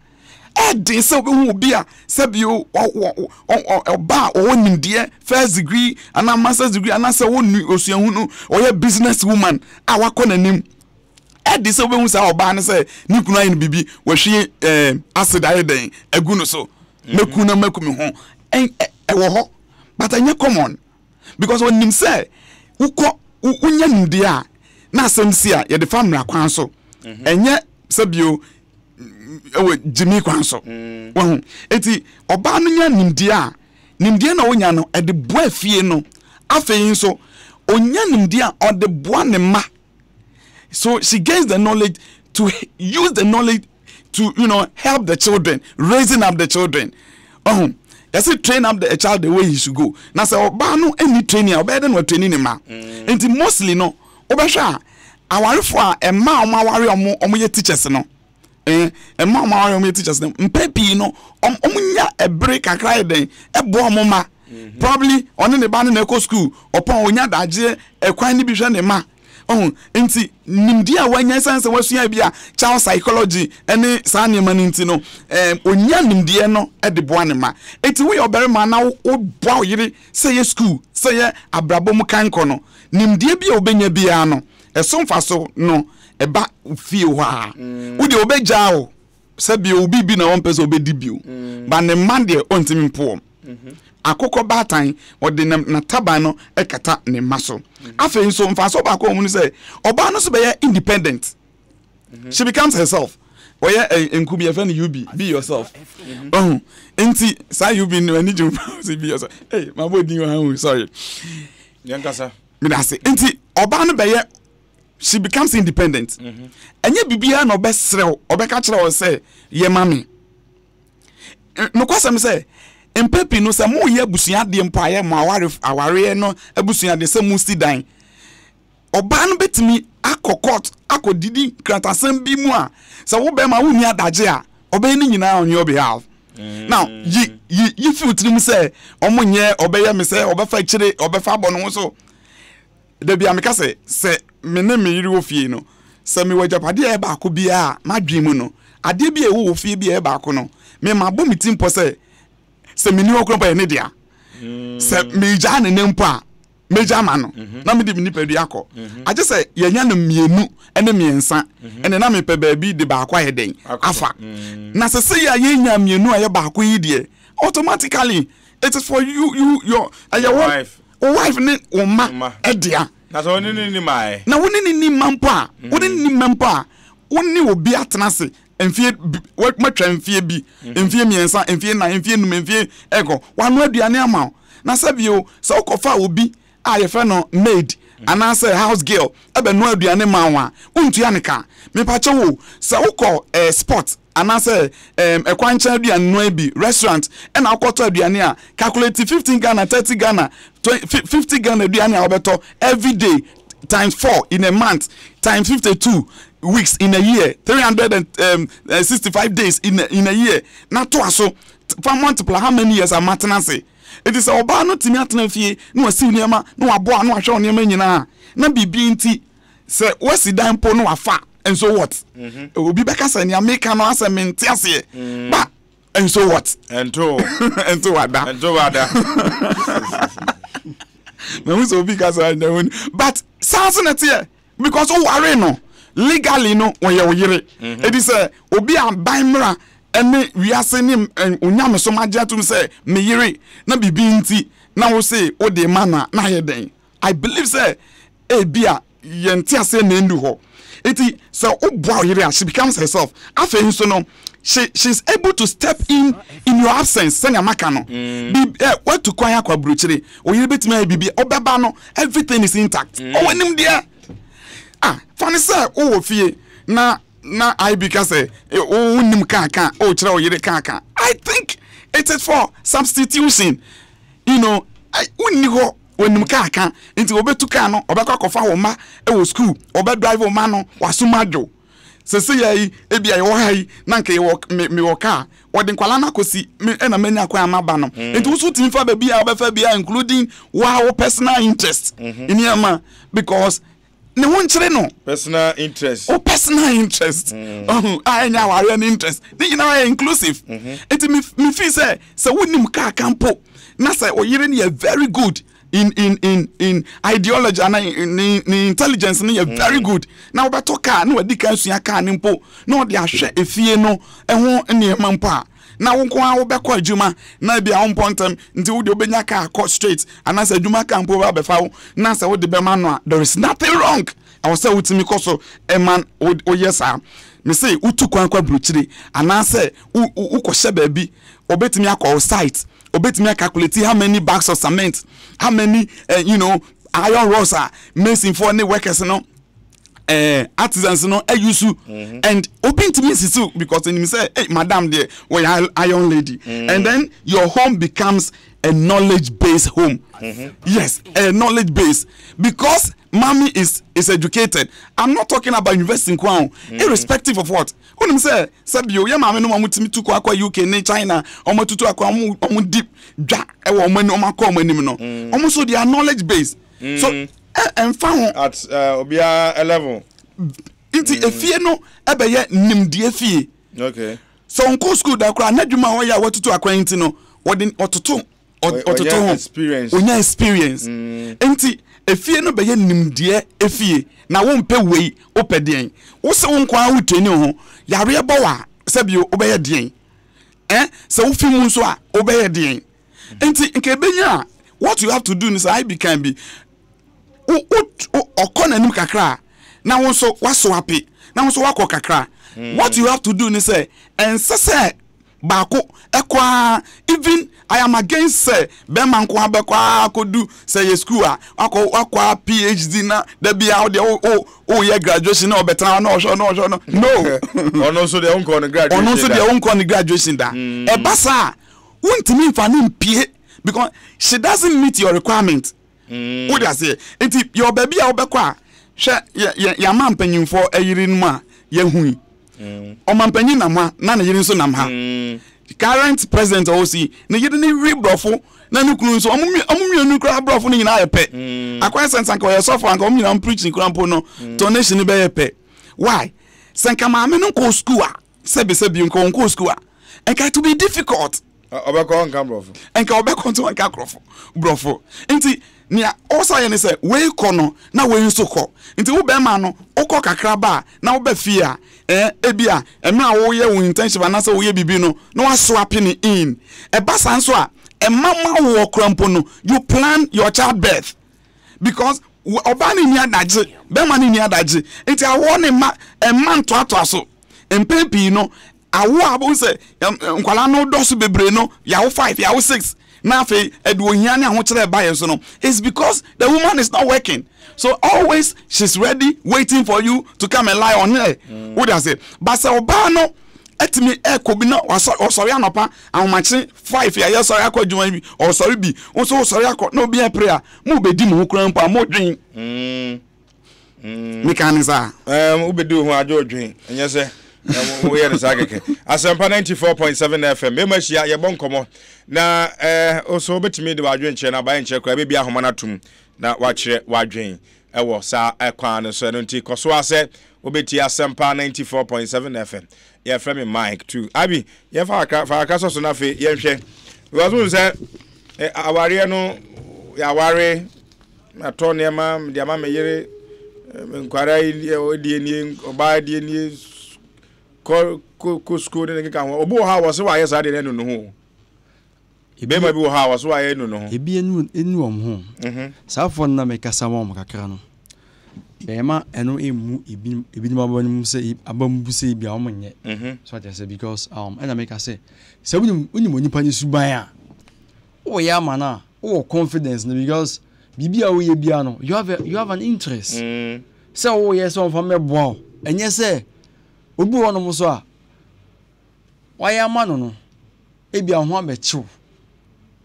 ɛden sɛ wobɛhu obi a sɛbio ɔba a ɔwɔ nimdeɛ first degree anaa masters degree anaasɛ ɔwɔ osuahunu ɔyɛ business woman a wakɔ n'anim. Ɛden sɛ wobɛhu saa ɔbaa no sɛ ne kunu ayɛ no biribi wahwie ɛɛ acid ayɛ dɛn agu no so mɛku na mɛku me ho ɛwɔ hɔ but ɛnyɛ common. Because ɔnim sɛ wokɔ wonya nimdeɛ a na asɛm si a yɛde fa mmara kwan so mhm. ɛnyɛ sɛ bio ɛwɔ gyimi kwan so mm. wahu eti ɔbaa no nya nimdeɛ a nimdeɛ na onya no ɛde boa fie no afei nso onya nimdeɛ a ɔde boa ne mma so she gains the knowledge to use the knowledge to you know help the children raising up the children ɔho yɛsɛ train up the child the way he should go na sɛ ɔbaa no ɛni training a ɔbɛyɛ dɛ na ɔtraining ne ma mm. nti mostly no wobɛhwɛ a awarefo a ɛma wɔn aware wɔn wɔn yɛ teachers no eh, ɛma wɔn aware wɔn yɛ teachers no mpɛ pii no wɔn nya ɛbere kakra yɛ dɛn ɛboa wɔn ma mhm. probably ɔne ne ba no na ɛkɔ school ɔpɔn onya adagyeɛ ɛkwan no bi hwɛ ne ma. Ɔho nti nimdeɛ a wanya ɛsiane sɛ wasua bi a child psychology ne saa nneɛma no nti no, ɛɛm onya nimdeɛ no de boa ne mma. Enti woyɛ ɔbarima na woboa wo yere sɛ yɛ sukuu, sɛ yɛ abrabɔ mu kankɔ no, nimdeɛ bi a wobɛnya biara no, ɛso mfaso no ɛba fie hɔ a. Wo deɛ wɔbɛgyaa wo sɛ bio wo biribi na wɔmpɛ sɛ wɔbɛdi bio, ba ne mma deɛ ɔntumi mpo wɔn. Akokɔ baatan, ɔde n'ataban no kata ne mma so. Afei nso mfasoɔ baako a wɔn no sɛ, ɔbaa no nso bɛyɛ independent. She becomes herself. Ɔyɛ eh, nku bi yɛfrɛ no UB, be yourself. Ɔho nti saa UB no ani gye ho paa sɛ be yourself. Hey, mabɔ din wɔ ha o, sorry. Yɛn kasa. Meda ase. Nti ɔbaa no bɛyɛ she becomes independent. Ɛnyɛ biribiara na ɔbɛsrɛ wo, ɔbɛka kyerɛ wo sɛ yɛ ma me. Nokwasɛm sɛ mpɛ pii no sɛ moyɛ abusua adeɛ mpo a yɛ mo aware awareɛ no abusua adeɛ sɛ mosi dan ɔbaa no bɛtumi akɔ court akɔdidi nkratasɛm bi mu a sɛ wo bɛrima wonni adagye a ɔbɛyɛ ne nyinaa on your behalf. Mm. Now yi yi yi fi wo tirim sɛ ɔmo nyɛ ɔbɛyɛ me sɛ ɔbɛfa akyire ɔbɛfa abɔ ne ho so. Da bi a meka sɛ sɛ me ne me yere wɔ fie no sɛ mewɔ agyapadeɛ a ɛyɛ baako biara a m'adwene mu no adeɛ bi a ɛwɔ wɔ fie bi a ɛyɛ baako no me mabɔ me ti mpɔ sɛ sɛ menni hɔ koraa mpo a ɛyɛ ne dea. Mm. Sɛ megyaa ne nan mpo a mɛgya ama no mhm. na mede me nipadua akɔ mhm. agye sɛ yɛnya no mmienu ne mmiɛnsa mhm. ɛne na mepɛ baabi de baako ayɛ dɛn afa mm. na sɛ sɛ yɛ a yɛnya mmienu a yɛ baako yi deɛ automatically it is for you you your ɛyɛ wo wo wife ne wo mma ɛdea na sɛ wo ne ne ni ma ɛ na wo ne ne ni ma mpo a wo ne ne ni ma mpo a wo ne obi atena ase mfie bi matwa mfie bi mhm. mfie mmiɛnsa mfie nnan mfie num mfie ɛkɔ wano aduane ama wo na sɛ bio sɛ wokɔfa obi a yɛfrɛ no maid mhm. anaasɛ house girl ɛbɛnoa aduane ma wo a wontua ne ka mepakyɛ wo sɛ wokɔ eh, sport anaasɛ eh, ɛkwan nkyɛn aduane noa bi restaurant ɛna wokɔtɔ aduane a calculate 15 Ghana 30 Ghana 50 Ghana aduane a wobɛtɔ everyday times 4 in a month times 52 weeks in a year 365 um, eh, days in a, in a year na toa so fa multiply how many years a matena ase eti sɛ ɔbaa no tumi atena fie na wasiw nneɛma na waboa na wahwɛ nneɛma nyinaa na biribi nti sɛ wasi dan mpo na wafa and so what mm-hmm. obi bɛka sɛ nea meka no asɛ mente aseɛ mm. ba and so what ɛnto ɛnto wada ɛnto wada na ho sɛ obi ka sɛ but saa so na ɛteɛ Because wo ware no legally no ɔyɛ wo yere. Mhm. Edi sɛ obi a ban mmra ɛne wiase ne onyamesom agye atum sɛ me yere na biribi nti na wo se wo de ma no a na ayɛ dɛn? I believe sɛ ebi a yɛn te aseɛ na endu hɔ. Eti sɛ wo boa wo yere a she becomes herself. Afei nso no she she is able to step in in your absence sɛnea maka no. Mm. Bi ɛ watu kwan akɔ aburokyire Wo yere bɛtumi ayɛ biribi ɔbɛba no everything is intact. Mm. Ɔwɔ nimdeɛ. Ah, fa ne sɛ wowɔ fie na na IB ka sɛ eh, wonim kaaka wokyerɛ wo yere kaaka. I think it is for substitution. You know, wonni hɔ wɔnim kaaka nti wɔbɛtu kaa no ɔbɛkɔ akɔfa wo mma wɔ school ɔbɛdrive wo mma no wasom adwo sese yɛ yi ebi a yɛwɔ ha yi na nka yɛwɔ me mewɔ kaa wɔde nkwadaa no akɔsi me ɛna manya kwan ama ba no mm. nti woso tumi fa baabi a wobɛfa bi a including wa wo personal interest mm-hmm. nneɛma because ne ho nkyere no personal interest o personal interest mm. a ɛnyɛ awareɛ no interest ne nyinaa yɛ inclusive mm-hmm. nti me feel sɛ sɛ wonim kaa ka mpo na sɛ ɔyere no yɛ very good in in in in ideology ana ne ne intelligence no yɛ mm. very good na wɔbɛtɔ kaa na wɔadi kan sua kaa no mpo na wɔde ahwɛ efie no ho nneɛma mpo a na wo nko ara wobɛkɔ adwuma na ebi a wompɔ ntɛm nti wo deɛ wobɛnya kaa kɔ straight anaasɛ adwuma kaa mpo bɛfa wo na sɛ wode bɛma no a there is nothing wrong ɛwɔ sɛ wotumi kɔ so ɛma woyɛ saa mese wotu kwan kɔ aburokyire anaasɛ wokɔhyɛ baabi obɛtumi akɔ wo site obetumi acalculate how many bags of cement how many uh, you know iron rods a masonfoɔ ne workers no uh, artisans no ayusu mm -hmm. and obi ntumi nsisi because enim sɛ hey, madam deɛ wɔyɛ iron lady mm. and then your home becomes a knowledge based home mm -hmm. yes a knowledge base because mommy is is educated i'm not talking about university nko ahụ mm. irrespective of what Wonim sɛ, sɛ bio, yɛn maame nom a wɔtumi tu kɔ akɔ UK ne China, wɔn atutu akɔ, wɔn wɔn di dwa wɔ wɔn anim, wɔn akɔ wɔn anim no, mm. wɔn nso they are knowledge based. Mm. So. Ɛmfa ho. At obiara level. Nti efie no ɛbɛyɛ nimdeɛ fie. Okay. Sɛ ɔnkɔ sukuu da koraa n'adwuma a ɔyɛ a watutu akwan nti no wɔde ɔtoto ɔtoto ho onya experience. Nti efie no bɛyɛ nimdeɛ efie na wompɛ wei wopɛ deɛn wose wo nko ara wo train wo ho yareɛ bɔ wo a sɛbio wobɛyɛ deɛn eh sɛ wofi mu nso a wobɛyɛ deɛn nti nka ebenya a what you have to do ni sɛ IB kan bi wo wo ɔkɔ n'anim kakra a na wo nso waso ape na wo nso wakɔ kakra what you have to do ni sɛ ɛnsɛ sɛ baako ɛkɔ ara even I am against sɛ bɛrima nko ara bɛkɔ ara akɔdu sɛ yɛ school a wakɔ wakɔ ara PhD na da bi a wodeɛ wo wo woyɛ graduation na ɔbɛtena hɔ na ɔhwɛ na ɔhwɛ no no ɔno nso deɛ wonkɔ no graduation ɔno nso deɛ wonkɔ no graduation da ɛba saa wontumi nfa ne mpie because she doesn't meet your requirement wode aseɛ nti yɛwɔ baabi a wobɛkɔ a hwɛ yɛ yɛ yɛama mpanyinfoɔ ayiri no mu a yɛhui ɔmampanyin nam ha na ne yere nso nam ha current president ɔwɔ si ne yere ne wi borɔfo na ne kunu nso ɔmo mmienu koraa borɔfo no nyinaa yɛ pɛ akwan sɛ nsanka ɔyɛ sɔfo anka ɔmo nyinaa preaching koraa mpo no tonation bɛyɛ pɛ why sɛ nka maame no nkɔɔ school a sɛbi sɛbi nka ɔnkɔɔ school a nka it will be difficult. Ɔbɛkɔ nka borɔfo. Nka ɔbɛkɔ nso nka borɔfo borɔfo nti nea ɔsa yɛ ne sɛ wei kɔ no na wei nso kɔ nti wo bɛrima no wokɔ kakra ba a na woba fie a ɛɛ ebi a mmerɛ a woyɛ wo internship anaasɛ woyɛ biribi no na waso ape ne in ɛba saa nso a ɛma ma woɔ kora mpo no you plan your child birth because ɔbaa no nni adagye bɛrima no nni adagye nti awoɔ ne mma ɛmma ntoatoa so mpɛn pii no Awo a wobɛhu sɛ nkwadaa no dɔso bebree no, yɛawo five, yɛawo six, na afei ɛde ohia ne ahokyerɛ ɛba yɛn so no, it's because the woman is not working. So always she's ready waiting for you to come and lie on her. Wode ase. But sɛ ɔbaa no ɛtumi ɛkɔ bi na ɔsɔre anɔpa ahomakye five yɛ yɛsɔre akɔ adwuma bi ɔsɔre bi nso ɔsɔre akɔ na obi ɛpere a mo bɛdi mo ho koraa mpo a mo dwen. Meka ne saa. Wobɛdi wo ho adwo dwen ɛnyɛ sɛ woyɛ no saa kɛkɛ. Asɛmpa 94.7 FM mɛma hyia yɛbɔ nkɔmmɔ na eh, so wobɛtumi de w'adwenkyerɛ no abayɛ nkyerɛ koraa bɛbi ahoma no atom na wakyerɛ w'adwen ɛwɔ saa ɛkwan no so ɛno nti kɔ so a sɛ wobɛtie Asɛmpa 94.7 FM yɛfrɛ me Mike tu abi yɛmfa kakra fa kakra sɔ so no afei yɛnhwɛ because wohu sɛ awareɛ no yɛaware Matɔ nneɛma mede ama me yere, me nkwadaa yi deɛ nie, ɔbaa deɛ nie, kɔ kɔ kɔ sukuu ne ne keka ho. Obi wɔ hɔ a wɔse wayɛ saa deɛ no anu ne ho. Bɛrima bi wɔ hɔ a wɔse wayɛ anu ne ho. Ebi anu anu wɔn ho. Mhm. Saa afɔ no na mekasa ma wɔn kakra no. Bɛrima ɛno emu ebi ebinom aba no mu sɛ aba mu bu sɛ ebi a wɔn nyɛ. Mhm. So ate ase because um ɛna meka sɛ sɛ wonim wonim onipa ne suban a woyɛ ama no a wowɔ confidence no because biribi a woyɛ biara no you have a, you have an interest mm. sɛ woyɛ sɛ ɔmfa mmɛboa wo ɛnyɛ sɛ obi wɔ nom so a wayɛ ama no no ebi a ho abɛkyew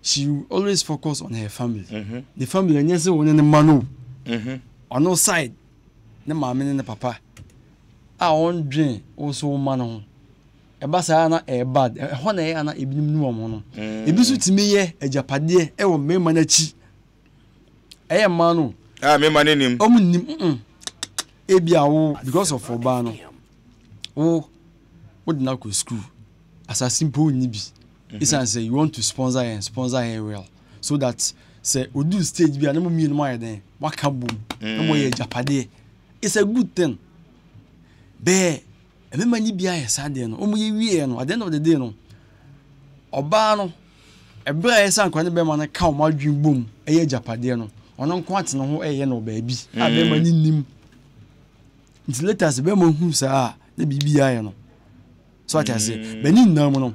she will always focus on her family mm -hmm. the family ɛnyɛ sɛ wɔne ne mma no mm-hmm. ɔno side ne maame ne ne papa a ɔndwen wo so wo mma no ho Ɛba saa a na ɛyɛ bad. Ɛhɔ na ɛyɛ a na ebinom nu wɔn ho no. Mm. Ebi nso tumi yɛ agyapadeɛ wɔ mmarima no akyi. Ɛyɛ mmaa no. Ah, mmarima no nim. Wɔn nim. Mm. Ebi a wo because of ɔbaa no, wo wo de no akɔ school. Asase mpo nni bi. Mhm. Esan sɛ you want to sponsor her and sponsor her well so that sɛ odu stage bi a na mo mmienu mo ayɛ dɛn waka bom na mo yɛ mm. agyapadeɛ. It's a good thing. Bɛɛ. Mmarima no bi ayɛ saa adeɛ no, wɔyɛ wieɛ no, at the end of the day no, ɔbaa no, ɛberɛ a ɛyɛ sɛ anka ne bɛrima no ka wɔn adwene bom ɛyɛ agyapadeɛ no, ɔno nko ate ne ho ɛyɛ no wɔ baabi a mm. bɛrima no nim. Nti later sɛ bɛrima hu saa a, na biribi ayɛ no. So ate aseɛ, mm. bɛne nyinaa mu no,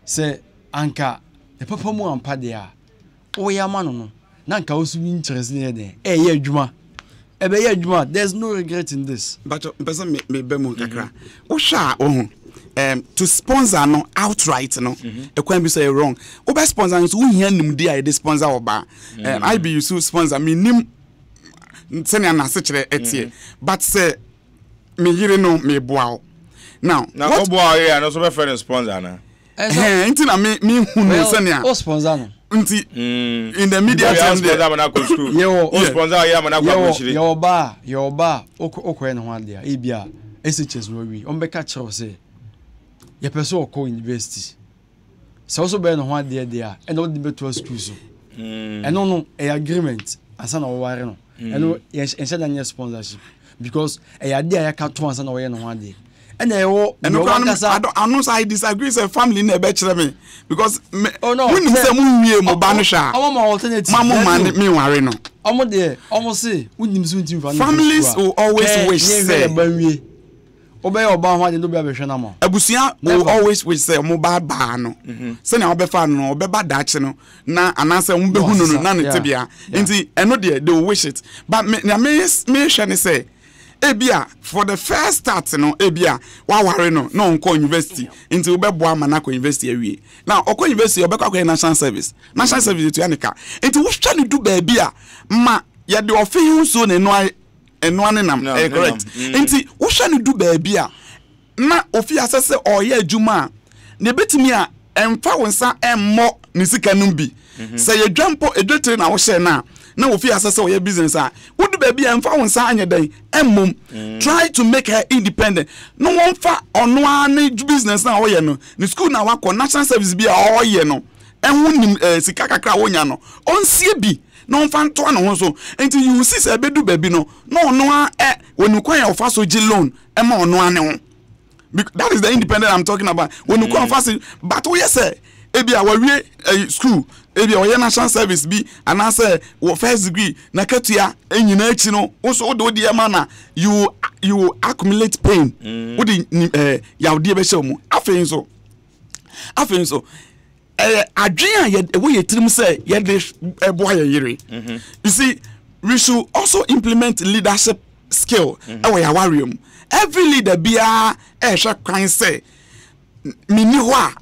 sɛ anka ne papa mu ampa deɛ a, woyɛ ama no no, na nka wo so interest no yɛ dɛn ɛyɛ adwuma ɛbɛyɛ adwuma there is no regret in this. Mpakyɛ mpɛ sɛ me me bɛ mu kakra wohwɛ a wohu um, to sponsor no outright no ɛkwan bi so ɛyɛ wrong wobɛ sponsor no nso wohia nimdeɛ a yɛde sponsor ɔbaa um, IBU so sponsor menim sɛnea n'asekyerɛ ɛteɛ but sɛ me yere no meboa wo now na woboa wo yere a no so bɛfrɛ no sponsor anaa ɛhɛn nti na me me hu no sɛnea o sponsor no. Nti mm. in the media term there. Yɛwɔ o sponsor ayɛ amana kɔ aburukyire. Yɛwɔ ba a yɛwɔ ba a okɔyɛ ne ho adeɛ a ebi a SHS no awie wɔn bɛka kyerɛw sɛ yɛpɛ sɛ ɔkɔ university sɛ ɔso bɛyɛ ne ho adeɛ deɛ a ɛna ɔde bɛtoa sukuu so mm. ɛno no ɛyɛ agreement ansa na wɔware no mm. ɛno yɛnhyɛ da nyɛ sponsorship because ɛyɛ adeɛ a yɛaka to ansa na wɔyɛ ne ho adeɛ ɛna ɛwɔ ɛno kora no ano sɛ I disagree sɛ family na ɛbɛkyerɛ me because me oh, no, wonim sɛ mo nwie mo ba no hwɛ a ma mo ma me nware no ɔmo deɛ ɔmo se wonim sɛ wontumi fa no families will always wish sɛ wobɛyɛ ɔbaa ho ade na obi abɛhwɛ no ama wo. Abusua will always wish sɛ wɔn ba baa no mhm. sɛnea wɔbɛfa no no ɔbɛba daakye no na anaasɛ wɔn bɛhu no no na ne tebea nti ɛno deɛ they will wish it but me nea me mehwɛ ne sɛ ebia for the first start no ebia waware no na ɔnkɔ university nti wobɛboa ama no akɔ university awie na ɔkɔ university ɔbɛkɔ akɔyɛ national service national service etua ne ka nti wohwɛ no du baabi a ma yɛde ɔfe ho nsuo na ɛnoa ɛnoa ne nam ɛyɛ correct mm. nti wohwɛ no du baabi a na ofi asɛ sɛ ɔyɛ adwuma a na ebetumi a ɛnfa wo nsa ɛmmɔ ne sika no bi mhm. sɛ yɛdwa mpo edwetire na wohyɛ no a na ofi asɛ sɛ ɔyɛ business a wodu baabi a ɛnfa wo nsa anyɛ dɛn ɛmmom mm. try to make her independent na wɔnfa ɔno ara ne business na ɔyɛ no ne school na wakɔ national service bi a ɔyɛ no ɛho nim ɛɛ eh, sika kakra a wonya no ɔnsie bi na ɔmfa ntoa ne ho so nti you see sɛ ɛbɛdu baabi no na ɔno ara ɛ wɔnim kwan a ɔfa so gye loan ɛma ɔno ara ne ho that is the independent i'm talking about wɔnim kwan a ɔfa so but woyɛ sɛ ebi a wɔawie ɛyi school ebi a ɔyɛ national service bi anaasɛ wɔ first degree na katua nyinaa akyi no nso wode wode ɛma na you you accumulate pain mm. wode ɛɛ yawdeɛ bɛhyɛ mu afei nso afei nso. Ɛyɛ adwene a ɛwɔ yɛ tirim sɛ yɛde ɛboa yɛ yere. Mhm. You see, we should also implement leadership skill mhm. ɛwɔ yɛ awareɛ mu. Every leader biara ɛrehwɛ kwan sɛ menni hɔ a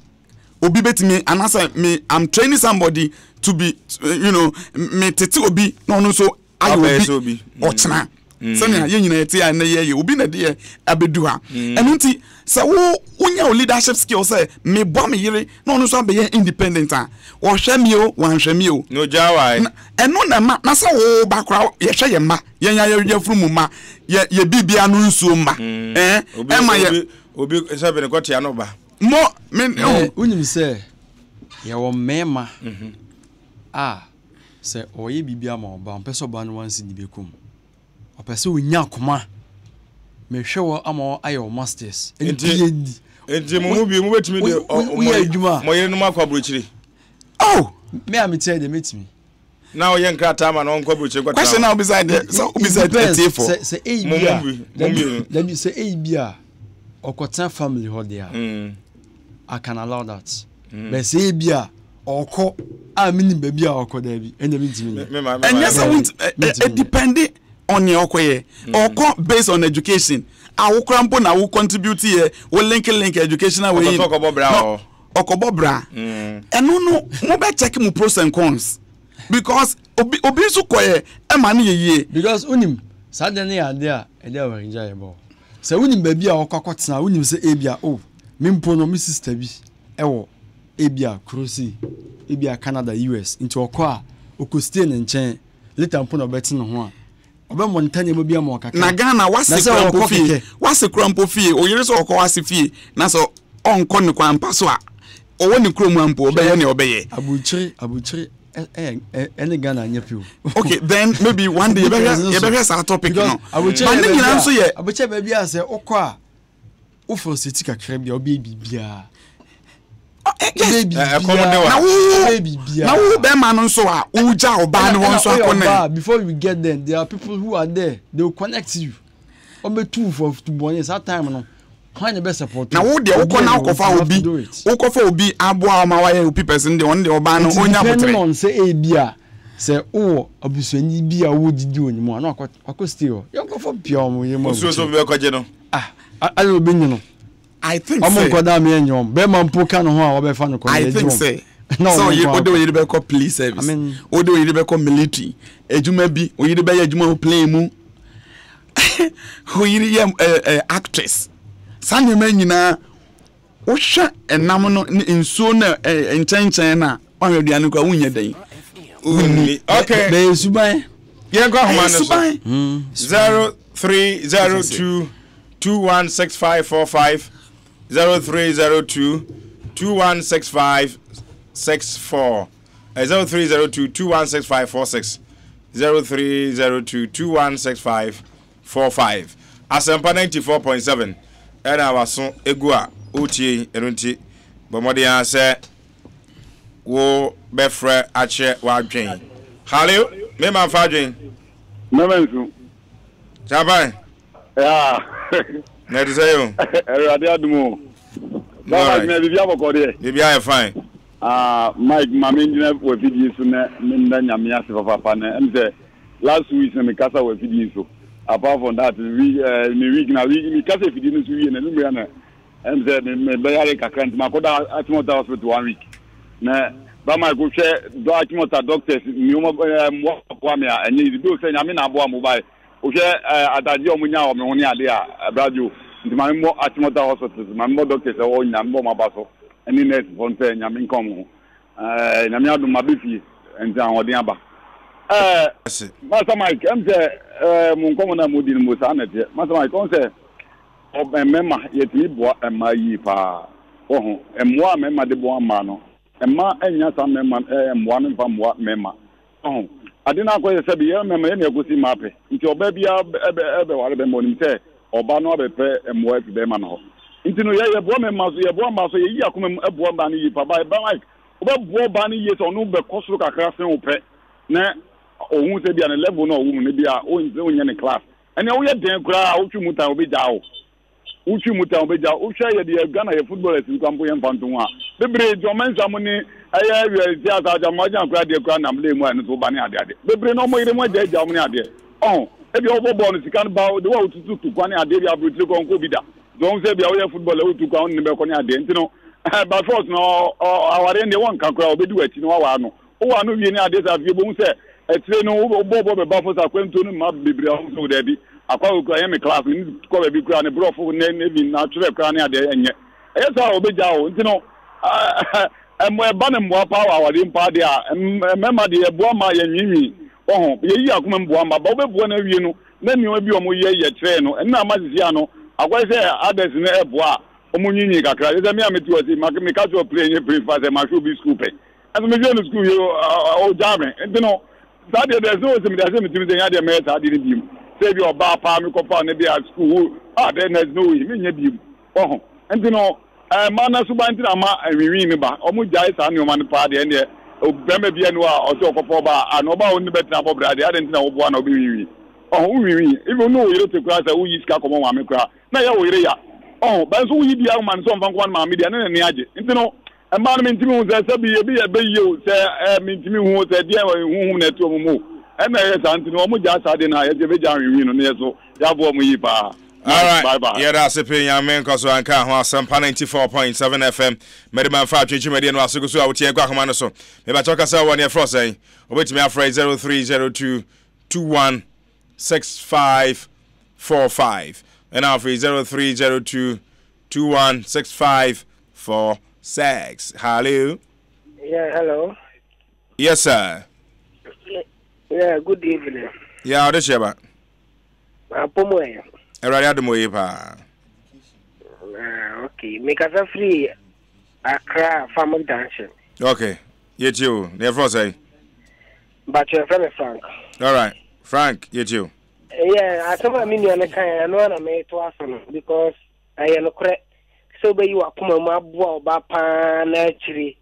obi betumi anaasɛ me I'm training somebody to be you know me tete obi na ɔno nso ayɛ obi mm. ɔkyena mm. sɛnea yɛn nyinaa yɛte a ɛnɛ yɛyɛ obi na ɛde yɛ abɛdu ha mm. ɛno nti sɛ wo wonya wo leadership skill sɛ meboa me yere na ɔno nso abɛyɛ independent a ɔhwɛ mi o wanhwɛ mi o ɛno na ɛma na sɛ wo ba koraa yɛhwɛ yɛn mma yɛn ayɛ yɛfuru mu mma yɛ yɛ biribia no nsuo mma ɛɛ ɛma yɛ obi sɛ bɛn kɔtea no ba mo me wonim sɛ yɛwɔ mmarima mhm. a Sɛ ɔreyɛ biribi ama ɔba a, ɔmpɛ sɛ ɔba no wansi ne bɛkɔ mu. Ɔpɛ sɛ ɔnya akoma. Mehwɛ wɔ ama wɔ ayɛ wɔ masters ɛne PhD. Nti mo mu bi mo bɛtumi de woyɛ adwuma mo yerenom akɔ aburokyiri. Oh! Me a meteɛ deɛ mɛtumi. Na ɔyɛ nkrataa ma na ɔnkɔ aburokyiri nkɔtena. Question na obisa deɛ sɛ obisa atiefo. Sɛ sɛ eyi bi a dabi sɛ eyi bi a ɔkɔtena family hɔ deɛ a mm. I can allow that. Mm. But sɛ ebi a ɔkɔ a menim baabi a ɔkɔ daabi ɛnna mentumi nyɛ. Ɛnyɛ sɛ wo ɛdipɛnde on nea ɔkɔyɛ mm. ɔkɔ based on education a wokora mpo na wo contribute yɛ wo link link educational way ɔkɔbɔ bra ɔ ɔkɔbɔ bra mm. ɛno no mo bɛ check mo pros and cons because obi obi nso kɔyɛ ɛma no yɛ yie. because onim saa deɛ no yɛ adeɛ a ɛde awaregya yɛ bɔ sɛ wonim baabi a ɔkɔ akɔtena wonim sɛ ebi a o oh, me mpo no me sister bi ɛwɔ ebia kuro sei, ebia Canada, US, nti ɔkɔ a, ɔkɔ stay ne nkyɛn, later mpo na ɔbɛte ne ho a, ɔbɛ monitor nneɛma bi ama ɔkakra. Na Ghana wase kura mpo fie, wase kura mpo fie, oyere sɛ ɔkɔ wase fie, na sɛ ɔnkɔ ne kwan pa so a, ɔwɔ ne kurom a mpo ɔbɛyɛ nea ɔbɛyɛ. Aburukyire, aburukyire ɛne Ghana nyɛ pɛ o. Okay, then maybe one day yɛbɛhwɛ yɛbɛhwɛ saa topic no. But ne nyinaa nso yɛ. Aburukyire baabi a sɛ ɔkɔ a. Wo frustrate kakra bi a wobɛyɛ biribiara. Yes. Na wo na wo bɛrima no nso a wogya ɔbaa no hɔ nso akɔ ne. Before you get there, there are people who are there. They will connect you. Wɔbɛtu fo afutu bɔne saa time no. Hwan na bɛ support? Na wo deɛ wokɔ na wokɔfa obi wokɔfa obi aboa ɔma wayɛ opi person deɛ ɔno deɛ ɔbaa no ɔnya abotere. Depending on sɛ ebi a sɛ wowɔ abusuani bi a wowɔ gyidi wɔ ne mu a na wakɔ wakɔ stay hɔ. Yɛnkɔfɔ pia wɔn yɛ mu abukyɛ. Osuo so bɛkɔgye no. Ah, ayɛ obi nye no. I think ɔmo nkɔ da mi ɛnyɛ ɔmo bɛrima mpo ka ne ho a wɔbɛfa no kɔ I think sɛ sɛ oye ode oyere bɛkɔ police service ode oyere bɛkɔ military adwuma bi oyere bɛyɛ adwuma wɔ plane mu oyere yɛ ɛɛ eh, actress saa nneɛma nyinaa wohwɛ ɛnam no ne nsuo no eh, nkyɛnkyɛn no a. Woanhwɛ aduane koraa wonyɛ dɛn? Wonni. Okay. Bɛyɛ suban. Yɛnkɔ ahoma no so. 0302 216545 0302 216564 0302 216546 0302 216545 Asɛmpa 94.7 ɛna waso egu a wotie ɛno nti bɔ mmɔden ara sɛ wo bɛfrɛ akyerɛ w'adwen. Hallo, me ma nfa adwen. Mɛmɛ nso. Champagne. Yeah. Na ɛte sɛ yo. Awurade adum o. Bàbá jìnnà biribi abɔkɔ deɛ. Biribi ayɛ fine. Ah, Mike, ma me ngyina wɔ afidie so na me nda nyame ase papaapa na ɛm sɛ last week na me kasa wɔ afidie so. Apart from that, week, eh, me week na week me kasa afidie no so wie na numere na Ɛm sɛ me me bɛyare kakra nti makɔda Achimota hospital one week. Na ba Mike wohwɛ dɔ Achimota doctors nneɛma ɛɛ mmoa aboa me a ɛnyɛ easy. Though sɛ nyame na aboa mo bae wohwɛ ɛɛ adagye a wɔn nyaa wɔ me ho ne ade a ɛbradwo nti ma me mmɔ Achimota hospitals ma me mmɔ doctors ɛwɔ hɔ nyinaa me bɔ wɔn aba so ɛne nurse foɔ no sɛ nyame nka wɔn ho. Ɛɛ nyame adom mabɛ fie nti ahoɔden aba. Ɛɛ Master Mike ɛm sɛ ɛɛ mo nkɔmɔ no a mo di no mo saa na ɛteɛ. Master Mike ɔn sɛ Mmarima, yɛtumi boa mmaa yie paa. Wahu? Mmoa a mmarima de boa mmaa no, mmaa nnya saa mmarima ɛɛ mmoa no mfa mmoa mmarima. Wahu? Ade no akɔyɛ sɛbi yɛn mmarima yɛn na yɛkɔsi mmaa pɛ. Nti ɔbaa biara ɛbɛ ɛbɛware bɛrima onim sɛ ɔbaa no abɛpɛ mmoa afi bɛrima no hɔ. Nti no yɛ yɛboa mmarima so, yɛboa mmaa so, yɛyi akoma mu boa mmaa no yie paa. Ba ba like wobɛboa ɔbaa no yie sɛ ɔno bɛkɔ soro kakra sen wo pɛ na ɔhu sɛ bia ne level no a ɔwɔ mu no bia wonyɛ ne class. Ɛnea woyɛ dɛn koraa a wotwe mu tan obegyaa wo. Wotwe mu tan obegyaa wo. Wohwɛ yɛde yɛ Ghana yɛ footballers nkura mpo yɛmfa nto ho a, bebree John Mensah mo ne ɛyɛ wiɛ ti asa agya mo agya koraa deɛ koraa nam lane mu a ɛno nso woba ne adeɛ adeɛ. Bebree na wɔn yere mo agya agya wɔn ne adeɛ. Ɔho, ebia wobɔ bɔɔl no sika no ba de wo a wotutu tu kwan ne adeɛ bi aburokyire kɔ nkɔ bi da. Nti wɔn sɛ ebia woyɛ footballer wotu kwan wo ne no bɛkɔ ne adeɛ nti no by force no awareɛ no deɛ wɔnka koraa obedi w'akyi na wawaa no. Wowɔ ano wie ne adeɛ saa afei wobɛhu sɛ akyire no wobɔ bɔ bɛba fo sɛ akwantuo no mma bebree a wohu sɛ wo daabi akwa wei koraa ɛnyɛ me class me ne kɔ baabi koraa ne borɔfo ne ne even n'atwerɛ koraa ne adeɛ ɛnyɛ ɛyɛ saa a wɔbɛgyaa wo nti no ɛmɔ ɛba ne mmoa paa wɔ awadeɛ mu paa deɛ a mmarima deɛ yɛboa ma yɛnwiinwii wɔ ho yɛyi akoma mu boa mma ba wobɛboa no awie no na nneɛma bi a wɔyɛ yɛ kyerɛɛ no ɛno na ama sisi ano akɔyɛ sɛ others no ɛboa a wɔn nwiinwii kakra sɛ me a mete hɔ si meka sɛ ɔpere nyɛ pere fa sɛ mahwɛ obi sukuu pɛ Ɛnso mehwɛɛ no sukuu wie ɔgyaa me. Nti no, saa deɛ deɛ sɛ ɔsɛ mede ahyɛ me tirim sɛ ɛnyɛ adeɛ mɛyɛ saa adeɛ no biom. Sɛ ebi ɔbaa paa mekɔfaa no bi a sukuu wo ah dɛ there's no way menyɛ biom. Wahu? Nti no, mmaa no suban nti na ama nwinwii no ba. Wɔn gyae saa nneɛma no paa deɛ ɛndeɛ bɛrima bi ani hɔ a ɔsɛ ɔkɔfa ɔbaa a na ɔbaa a ɔne no bɛtena abɔ bra deɛ adɛn nti na woboa na wobɛwinwii. Wahu? Wonwinwii. Even wo ne wo yere te koraa sɛ woyi sika kɔma maame koraa na ɛyɛ wo yere ya. Wahu? Bɛn nso woyi biara ma no sɛ ɔmfa nkɔma no maame deɛ ne n'ani agye. Nti no, Mmaa no mentumi hu sɛ sɛbi ebi yɛ bɛ yie o sɛ ɛɛ mentumi hu o sɛ deɛ huhum na ɛte wɔn mu o ɛna ɛyɛ saa nti no wɔn gyaa saa deɛ no a yɛsɛ yɛbɛgya ahwehwii no na yɛ so yɛaboa wɔn yie paa. Alright, Bye bye. yɛda ase pii nyame nkɔ so anka ho asɛmpa 94.7 FM mede ma mfa atwe dwumadie no ase gu so a wotie nkɔ ahoma no so mebakyɛ kasa wɔ neɛ frɛ sɛn wobɛtumi afrɛ 0302 21 6545 ɛna afei 0302 216546. Hello. Yeah, hello. Yes, sir. Yeah, good evening. Yeah, ɔde hyɛ ba. Apɔmu ɛ. Awurade adom oye paa. Ah, okay. Mekasa firi Accra Family Junction. Okay. Yɛtie o. Na yɛfrɛ sɛn? Bakyɛ yɛfrɛ me Frank. All right. Frank, yɛtie o. Yeah, asɛm a me nua no kaeɛ ɛno ara na metoa so no because Ɛyɛ nokorɛ sɛ wobɛyi w'akoma mu aboa wo ba paa na akyire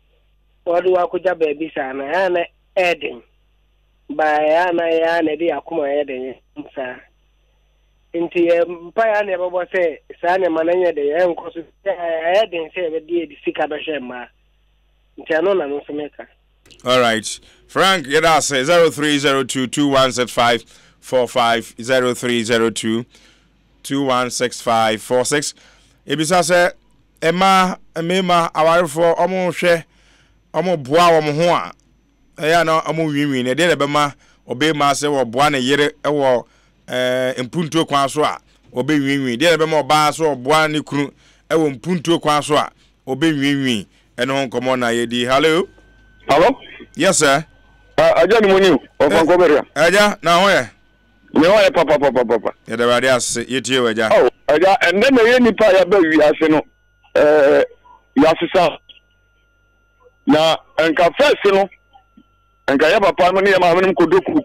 wɔde wo akɔgya baabi saa no, ɛyɛ a na ɛyɛ den. Ba ɛyɛ a na ɛyɛ a na ɛde yɛn akoma yɛ den saa. Nti yɛ mpaeɛ a na yɛbɛbɔ sɛ saa nneɛma no nyɛ den, ɛnkɔ so. Ɛyɛ den sɛ yɛbɛde yɛde sika bɛhwɛ mmaa. Nti ɛno na me nso meka. All right. Frank, yɛda ase 0302 216545 0302 216546 Ebisa sɛ mmaa, mmarima, awarefoɔ, wɔn hwɛ, wɔn boa wɔn ho a, ɛyɛ a na wɔn nwiinwii no, ɛdeɛ na ɛbɛma ɔbarima sɛ wɔboa ne yere wɔ ɛɛ mpuntuo kwan so a, ɔbɛnwiinwii. Deɛ na ɛbɛma ɔbaa sɛ ɔboa ne kunu wɔ mpuntuo kwan so a, ɔbɛnwiinwii. Ɛno ho nkɔmmɔ na yɛdi. Hello. Hello? Yes sir. Agya ni mo ni o, ɔfa nkɔ bɛria. Agya, na ho yɛ? Me ho yɛ papapapapa. Yɛda Awurade ase, yɛtie wo agya. Oh, agya, ɛndɛ na ɛyɛ nipa a yɛaba wiase no, ɛɛ, yɛasesa. Na nka first no, nka yɛ papa no ne yɛ maame no kɔdɔ kuru.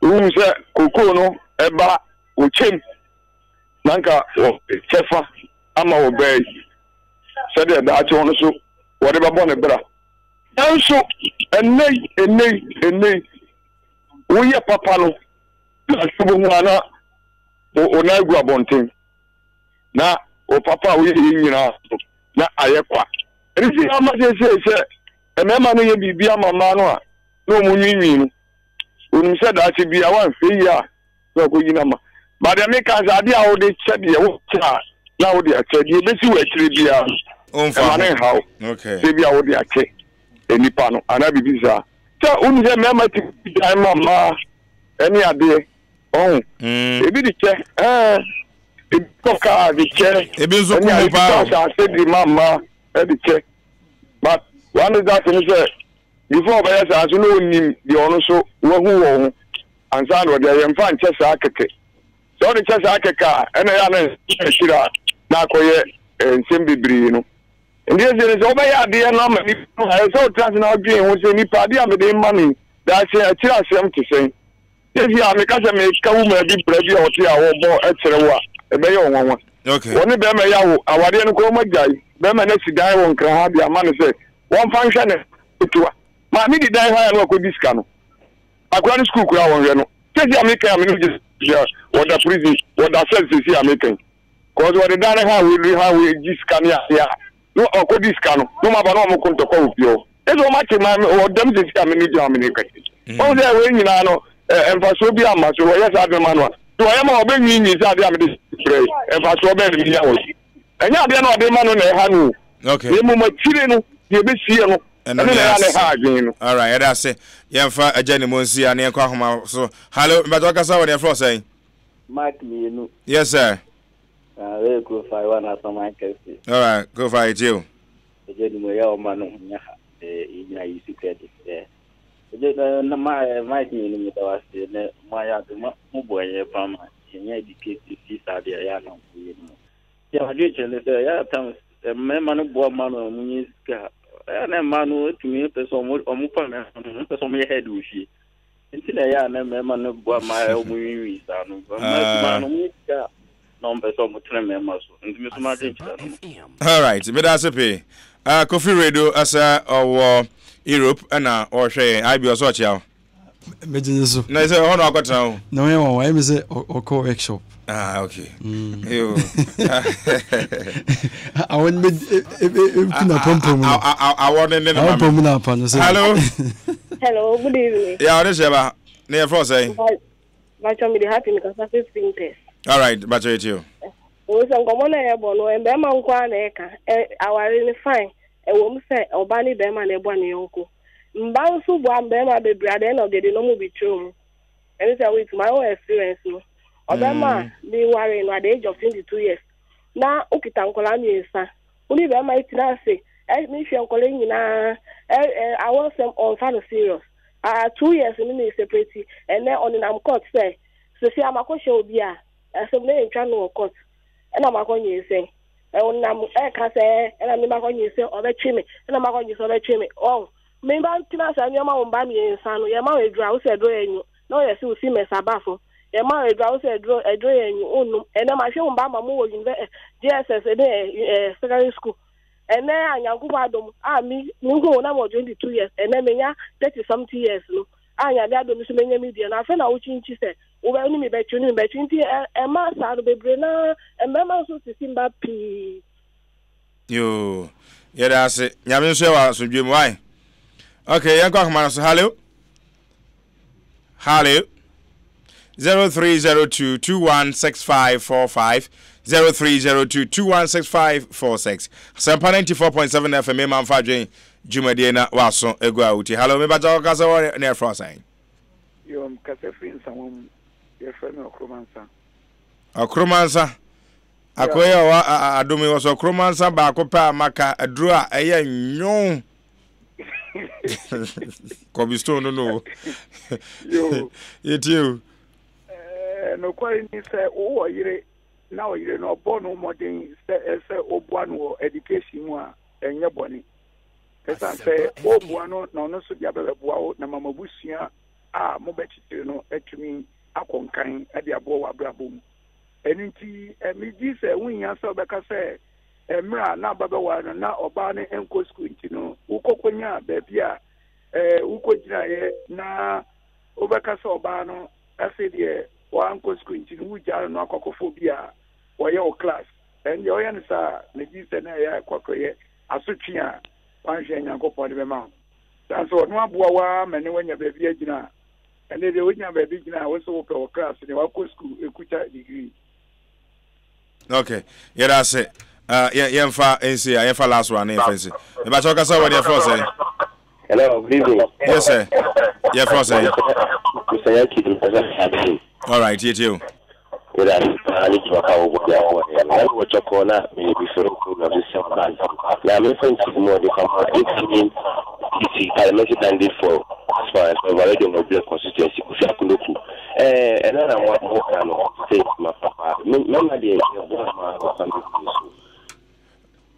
Wohu sɛ kokoo no ɛba wɔkyɛm na nka kyɛfa ama wɔ bɛɛ yi sɛdeɛ daakye wɔn nso wɔde bɛbɔ ne bra. Nanso ɛnnɛ yi, ɛnnɛ yi, ɛnnɛ yi, woyɛ papa no na wobɛhu a na wo nan agu abɔnten na wo papa a woyɛ yi nyinaa no na ayɛ kwa. Ɛno nti ama seesei sɛ mmarima no yɛ biribi ama mmaa no a na wɔn nwiinwii no, wɔnim sɛ daakye bi a wɔanhwɛ yie a na ɔkɔyi no ama. Ba deɛ meka sɛ adeɛ a wode kyɛ deɛ wokyɛ a na wode akyɛ deɛ ɛbɛsi wɔ akyire biara no ɛma ne nhaw sɛ bi a wode akyɛ nnipa no anaa biribi saa sɛ wonu sɛ mmarima ti dan ma mmaa ɛne adeɛ ɔho mm. ebi de kyɛ ɛɛ ebi tɔ kaa de kyɛ ebi nso kún mu paa ebi tɔ asase de ma mmaa ɛde kyɛ but one is that ne sɛ before ɔbɛyɛ saa nso na onim deɛ ɔno nso wahu wɔ ho ansa na ɔde ayɛ mfa nkyɛ saa kɛkɛ. Sɛ ɔde kyɛ saa kɛkɛ a, ɛna ɛyɛ a na akyiri a na akɔyɛ nsɛm bebree no. Nti ɛsɛ no sɛ wobɛyɛ adeɛ no ama nipa no a, ɛsɛ sɛ wotena ase na wodwen ho sɛ nipa adeɛ a mede rema no yi, daakye akyiri asɛm te sɛn? Seesei a meka sɛ meka wo maa bi bra bi a ɔte a wɔbɔ kyerɛ wo a, ɛbɛyɛ wo nwanwa. Wɔne bɛrima yi awo, awadeɛ no koraa wɔagyae. Bɛrima no asi dan wɔ Nkran ha de ama no sɛ wɔmfa nhwɛ ne ketewa. Maame di dan ha a na wakɔdi sika no. Akora no sukuu koraa wɔnhwɛ no. Sɛsi a meka a me ne gye a wɔda prison wɔda cell sɛsi a meka yi. Cause wɔde dan no ha wei ha wei gye sika ne adeɛ a na ɔkɔdi sika no na wɔn aba na wɔn ko ntɔkwa wɔ fie hɔ. Ɛsɛ wɔn akye ma wɔdam sɛsi a me ne gyina me ne ka yi. Wɔn sɛ wei nyinaa no mfasoɔ bi amma so wɔyɛ saa de ma no a. So wɔyɛ ma wɔbɛnwiinwii sɛ adeɛ a mede brɛ yi mfasoɔ bɛn na menya wɔ so. Ɛnyɛ adeɛ na ɔde ma no na ɛha no o. Okay. Na mmom akyire no deɛ ɛbɛsie no ɛno ne ɛha adwene no. Alright, yɛda ase. Yɛmfa agya ne mu nsi a na yɛnkɔ ahoma so. Hallo, mpatwa kasa wɔ ne yɛfrɛ ɔsɛn? Mark mmienu. Yes sir. Ah, wei kuro fa wa na asɔman kɛse. Alright, kuro fa yɛtie o. Agya ne mu ɛyɛ ɔma no ho nyɛ ha. Yɛnyina yi si credit. Agya na ma Mike mmienu meda wase na mo ayɛ ade mo bɔ ɛyɛ paa ma yɛnyɛ educate fi saa deɛ ɛyɛ anam yɛ no mu. Deɛ madwen kyerɛ ne sɛ ɛyɛ at times mmarima no boa mmaa no a wɔn nyɛ sika ɛyɛ na mmaa no tumi pɛ sɛ wɔn wɔn fa mmarima no wɔn pɛ sɛ wɔn yɛ head wɔ fie nti na ɛyɛ a na mmarima no boa mmaa a wɔn nwiinwii saa no mmaa kumaa no wɔn nyɛ sika na wɔn pɛ sɛ wɔn tena mmarima so nti mi so madwen kyerɛ no. All right, meda ase pii. Kofi Redo sɛ ɔwɔ Europe ɛna ɔhwɛ yɛn. IB ɔsɛ ɔkyea wo. Megye ne so. Na sɛ ɛhɔ na wakɔtena o. Na ɔyɛ wɔn ayɛ mi sɛ ɔkɔ workshop. Ah okay. Mm. Yo. Awɔ ne bɛ eku na pɔmpɔ mu. Awɔ ne ne ne maame. Awɔ pɔmpɔ mu na apa no sɛ. Hello. Hello, good evening. Yeah, ɔde hyɛ ba. Ne yɛ fɔ sɛn. Bàtchɔ mi de happy mi kasa fi spinters. All right, bàtchɔ yɛ ti o. Wo sɛ nkɔmɔ na yɛ bɔ no mbɛɛma nko ara na ɛka aware ne fine ɛwɔ mu sɛ ɔba ne bɛɛma na ɛbɔ ne yɔnko. Mba nso boa mmarima bebree at the end of the day na ɔmo betray ɔmo. Ɛne sɛ with my own experience no, ɔbɛrima a mm. me ware no at the age of 22 years na okita nkɔlaa mmiɛnsa. Wo ne bɛrima yi tena ase, ɛ mehwɛ nkɔlaa yi nyinaa, ɛ ɛ awɔsɛm ɔnfa no serious. Ah, 2 years ne ne separate, ɛnɛ ɔnenam court sɛ sisi amakɔhyɛ obi a asɛm no yɛntwa no wɔ court ɛna makɔ nyinsɛn. Ɔnam ɛka sɛ ɛna me makɔ nyinsɛn ɔbɛtwe me ɛna makɔ nyinsɛn ɔbɛtwe me ɔn me ba ntena saa nneɛma wo mba mmiɛnsa no yɛma wo aduro a wosɛ aduro yɛ nyu na ɔyɛ sɛ wosi mɛsa ba fam yɛma wo aduro a wosɛ aduro aduro yɛ nyu wonnom ɛnɛ mahwɛ wo mba ama mo wɔ univɛ JSS ne ɛ secondary school ɛnɛ a Nyankopɔn adom a me me hu na mo 22 years ɛnɛ menya 30 something years no a Nyame adom so menya me deɛ no afei na wokyinkyi sɛ wobɛ ne me bɛtwe ne me bɛtwe nti ɛma saa no bebree na mmarima nso sisi mba pii. Yoo yɛda ase Nyame nso yɛ wɔ asomdwe mu wai okay yɛnkɔ ahoma no so hallo hallo 0302 216545 0302 216546 Asɛmpa 94.7 FM mema mfa adwen dwumadie na waso egu a wotie hallo mebagya wɔkasa wɔ ne ɛfrɛ ɔsɛn. Yoo, mekasa firi Nsawam mu. Yɛfrɛ me Ɔkoromansa. Ɔkoromansa. Akoa yi a ɔwɔ adom yi, wɔsɛ ɔkoromansa baako pɛ a maka aduro a ɛyɛ nwow. Kɔbi stone no no. Yɛtie o. Nokware ni sɛ wowɔ yere na ɔyere no ɔbɔ no mmɔden sɛ ɛsɛ ɔboa no wɔ education mu a, ɛnyɛ bɔne. Ɛsiane sɛ ɔreboa no na ɔno nso de abɛbɛboa wo na ma mo abusua a mobɛkyekyere no atumi akɔ nkan de aboa wɔ abrabɔ mu. Ɛno nti, megye sɛ wonhia sɛ wobɛka sɛ mmerɛ a na aba bɛware no na ɔbaa no nkɔ sukuu nti no wokɔkɔnya baabi a wokɔgyinaeɛ na wobɛka sɛ ɔbaa no afei deɛ wankɔ sukuu nti no wogyaa no no akɔkɔfa obi a wɔyɛ wo class. Ɛno deɛ woyɛ no saa a, megye sɛ na ɛyɛ akɔkɔyɛ asotwe a wanhwɛ Nyankopɔn de bɛma wo. Saa nso ɔno aboa wo ara ma ne wanya baabi agyina a, ɛnde deɛ wonya baabi gyina a, wo nso wopɛ wo class deɛ wakɔ sukuu ɛkuta degree. Okay, yɛda ase. Uh, yɛmfa nsi a yɛmfa last one yɛmfa nsi. Mebakyɛ ɔkasa wɔ deɛ frɛ sɛ. Hello, good evening. Yes sir. Yɛfrɛ sɛ. Mr. Yaki, Mr. All right, yɛtie o. Yɛda ase paa ne dwuma pa a wobɔ de aboa yɛn no. Na mewɔ Kyɔkɔ na meyɛ bi frɛ program so sɛ ɔba ntɛm. Na memfa nkyerɛmu a ɔde fa ma incoming PC parliamentary candidate for aspirant of Already on Oblɛ constituency Kofi Akonoku. Ɛɛ ɛna na mo mo ka no sɛ adwuma papa. Mɛma deɛ yɛboa ma wɔ kwan bebree so.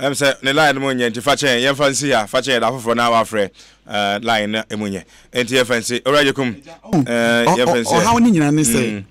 Ɛm sɛ ne line no mu nyɛ nti fa kyɛn yɛmfa nsi ha fa kyɛn yɛda foforɔ na wafrɛ eh, line no mu nyɛ nti yɛmfa nsi owura gyekum eh, yɛmfa nsi ɔhaw no nyinaa ne sɛ mm.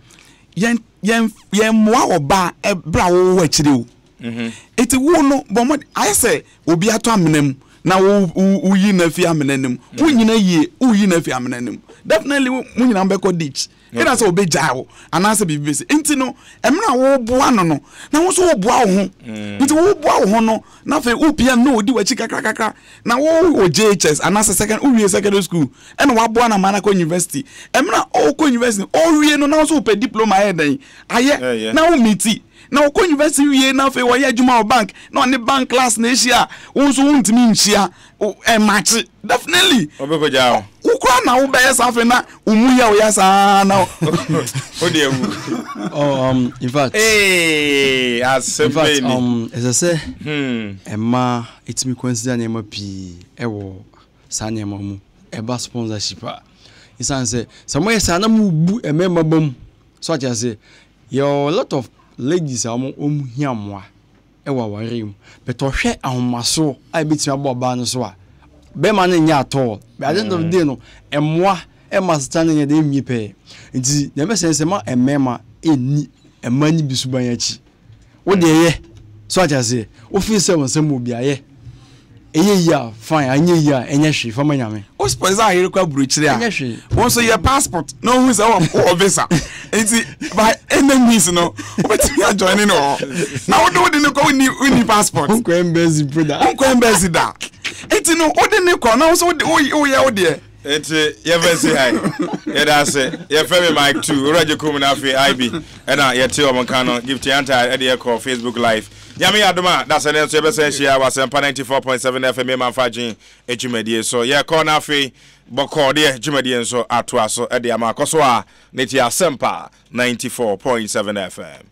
yɛn yɛn yɛn mmoa ɔbaa ɛberɛ a wɔwɔ akyire o mm-hmm. eti wo no bɔ mmɔden ayɛ sɛ obi atɔ amena mu na wo wo yi na afi amena no mu mm-hmm. wo nyina yie wo yi na afi amena no mu definitely mo nyinaa bɛkɔ ditch Ɛna sɛ ɔbɛgyaa wo anaasɛ biribi bɛsi. Nti no, mmerɛ a woboa no no, na wo nso woboa wo ho. Mm. Nti woboa wo ho no, na afei wopia no na ɔdi w'akyi kakrakakra. Na wowɔ JHS anaasɛ second, wowie secondary school, ɛna waboa no ama no akɔ university. Mmerɛ a ɔkɔ university, ɔwie no, na wo nso wopɛ diploma ayɛ dɛn? Ayɛ. Na wo miti. Na ɔkɔ university wie na afei ɔyɛ adwuma wɔ bank, na ɔne bank class na ahyia a, wo nso wontumi nhyia. Ɛmakye. Definitely. Ɔbɛkɔgyaa wo. Wo koraa na wobɛyɛ saa afei na wo mu yɛ wo ya saa na. Wo deɛ wu. Oh, in fact. Ee, asɛm In fact, bɛn ni. ɛsɛ sɛ mmaa ɛtumi consider nneɛma pii ɛwɔ saa nneɛma mu ɛba sponsorship a. Ɛsiane sɛ sɛ moyɛ saa na mobu mmarima ba mu so ate aseɛ. Yɛwɔ a lot of ladies a wɔn wɔn hia mmoa. wɔ awareɛ mu but ɔhwɛ ahomasoɔ a ɛbɛtumi abɔ ɔbaa no so a bɛrima no nyɛ at all but at the end of the day no mmoa ɛma asetena no nyɛ dɛ ɛnwie pɛɛ nti deɛ mɛsɛ sɛ ma mmarima ɛnni mmaa no bi suban akyi wo deɛ yɛ so ate aseɛ wofii sɛ wo nsɛm wɔ bi ayɛ ɛyɛ yie a fine anyɛ yie a ɛnyɛ hwee fa ma nyame. Wo sponsor ayere kɔ aburokyire a ɛnyɛ hwee. Wo nso yɛ passport na ohun sɛ wɔ wɔ visa nti by any means no wobɛtumi ajoin no wɔ hɔ na wode wode ne kɔ wonni wonni passport. Wonkɔ embassy mpo da. Wonkɔ embassy da nti no wode ne kɔ na wo nso wode woyɛ wo deɛ. Nti yɛmfa nsi ha yi yɛda ase yɛfrɛ me Mike 2 Owura Gyekum na afei IB ɛna yɛte wɔn nka no Gift Yanta ɛde yɛkɔ Facebook live Nyame yɛ adom a dasɛ ne nso yɛbɛsan ahyia wɔ Asɛmpa 94.7 FM Yɛma Mfa Adwen dwumadie so yɛkɔ na afei bɔkɔɔ deɛ dwumadie nso atoa so ɛde ama akɔ so a ne tie Asɛmpa 94.7 FM.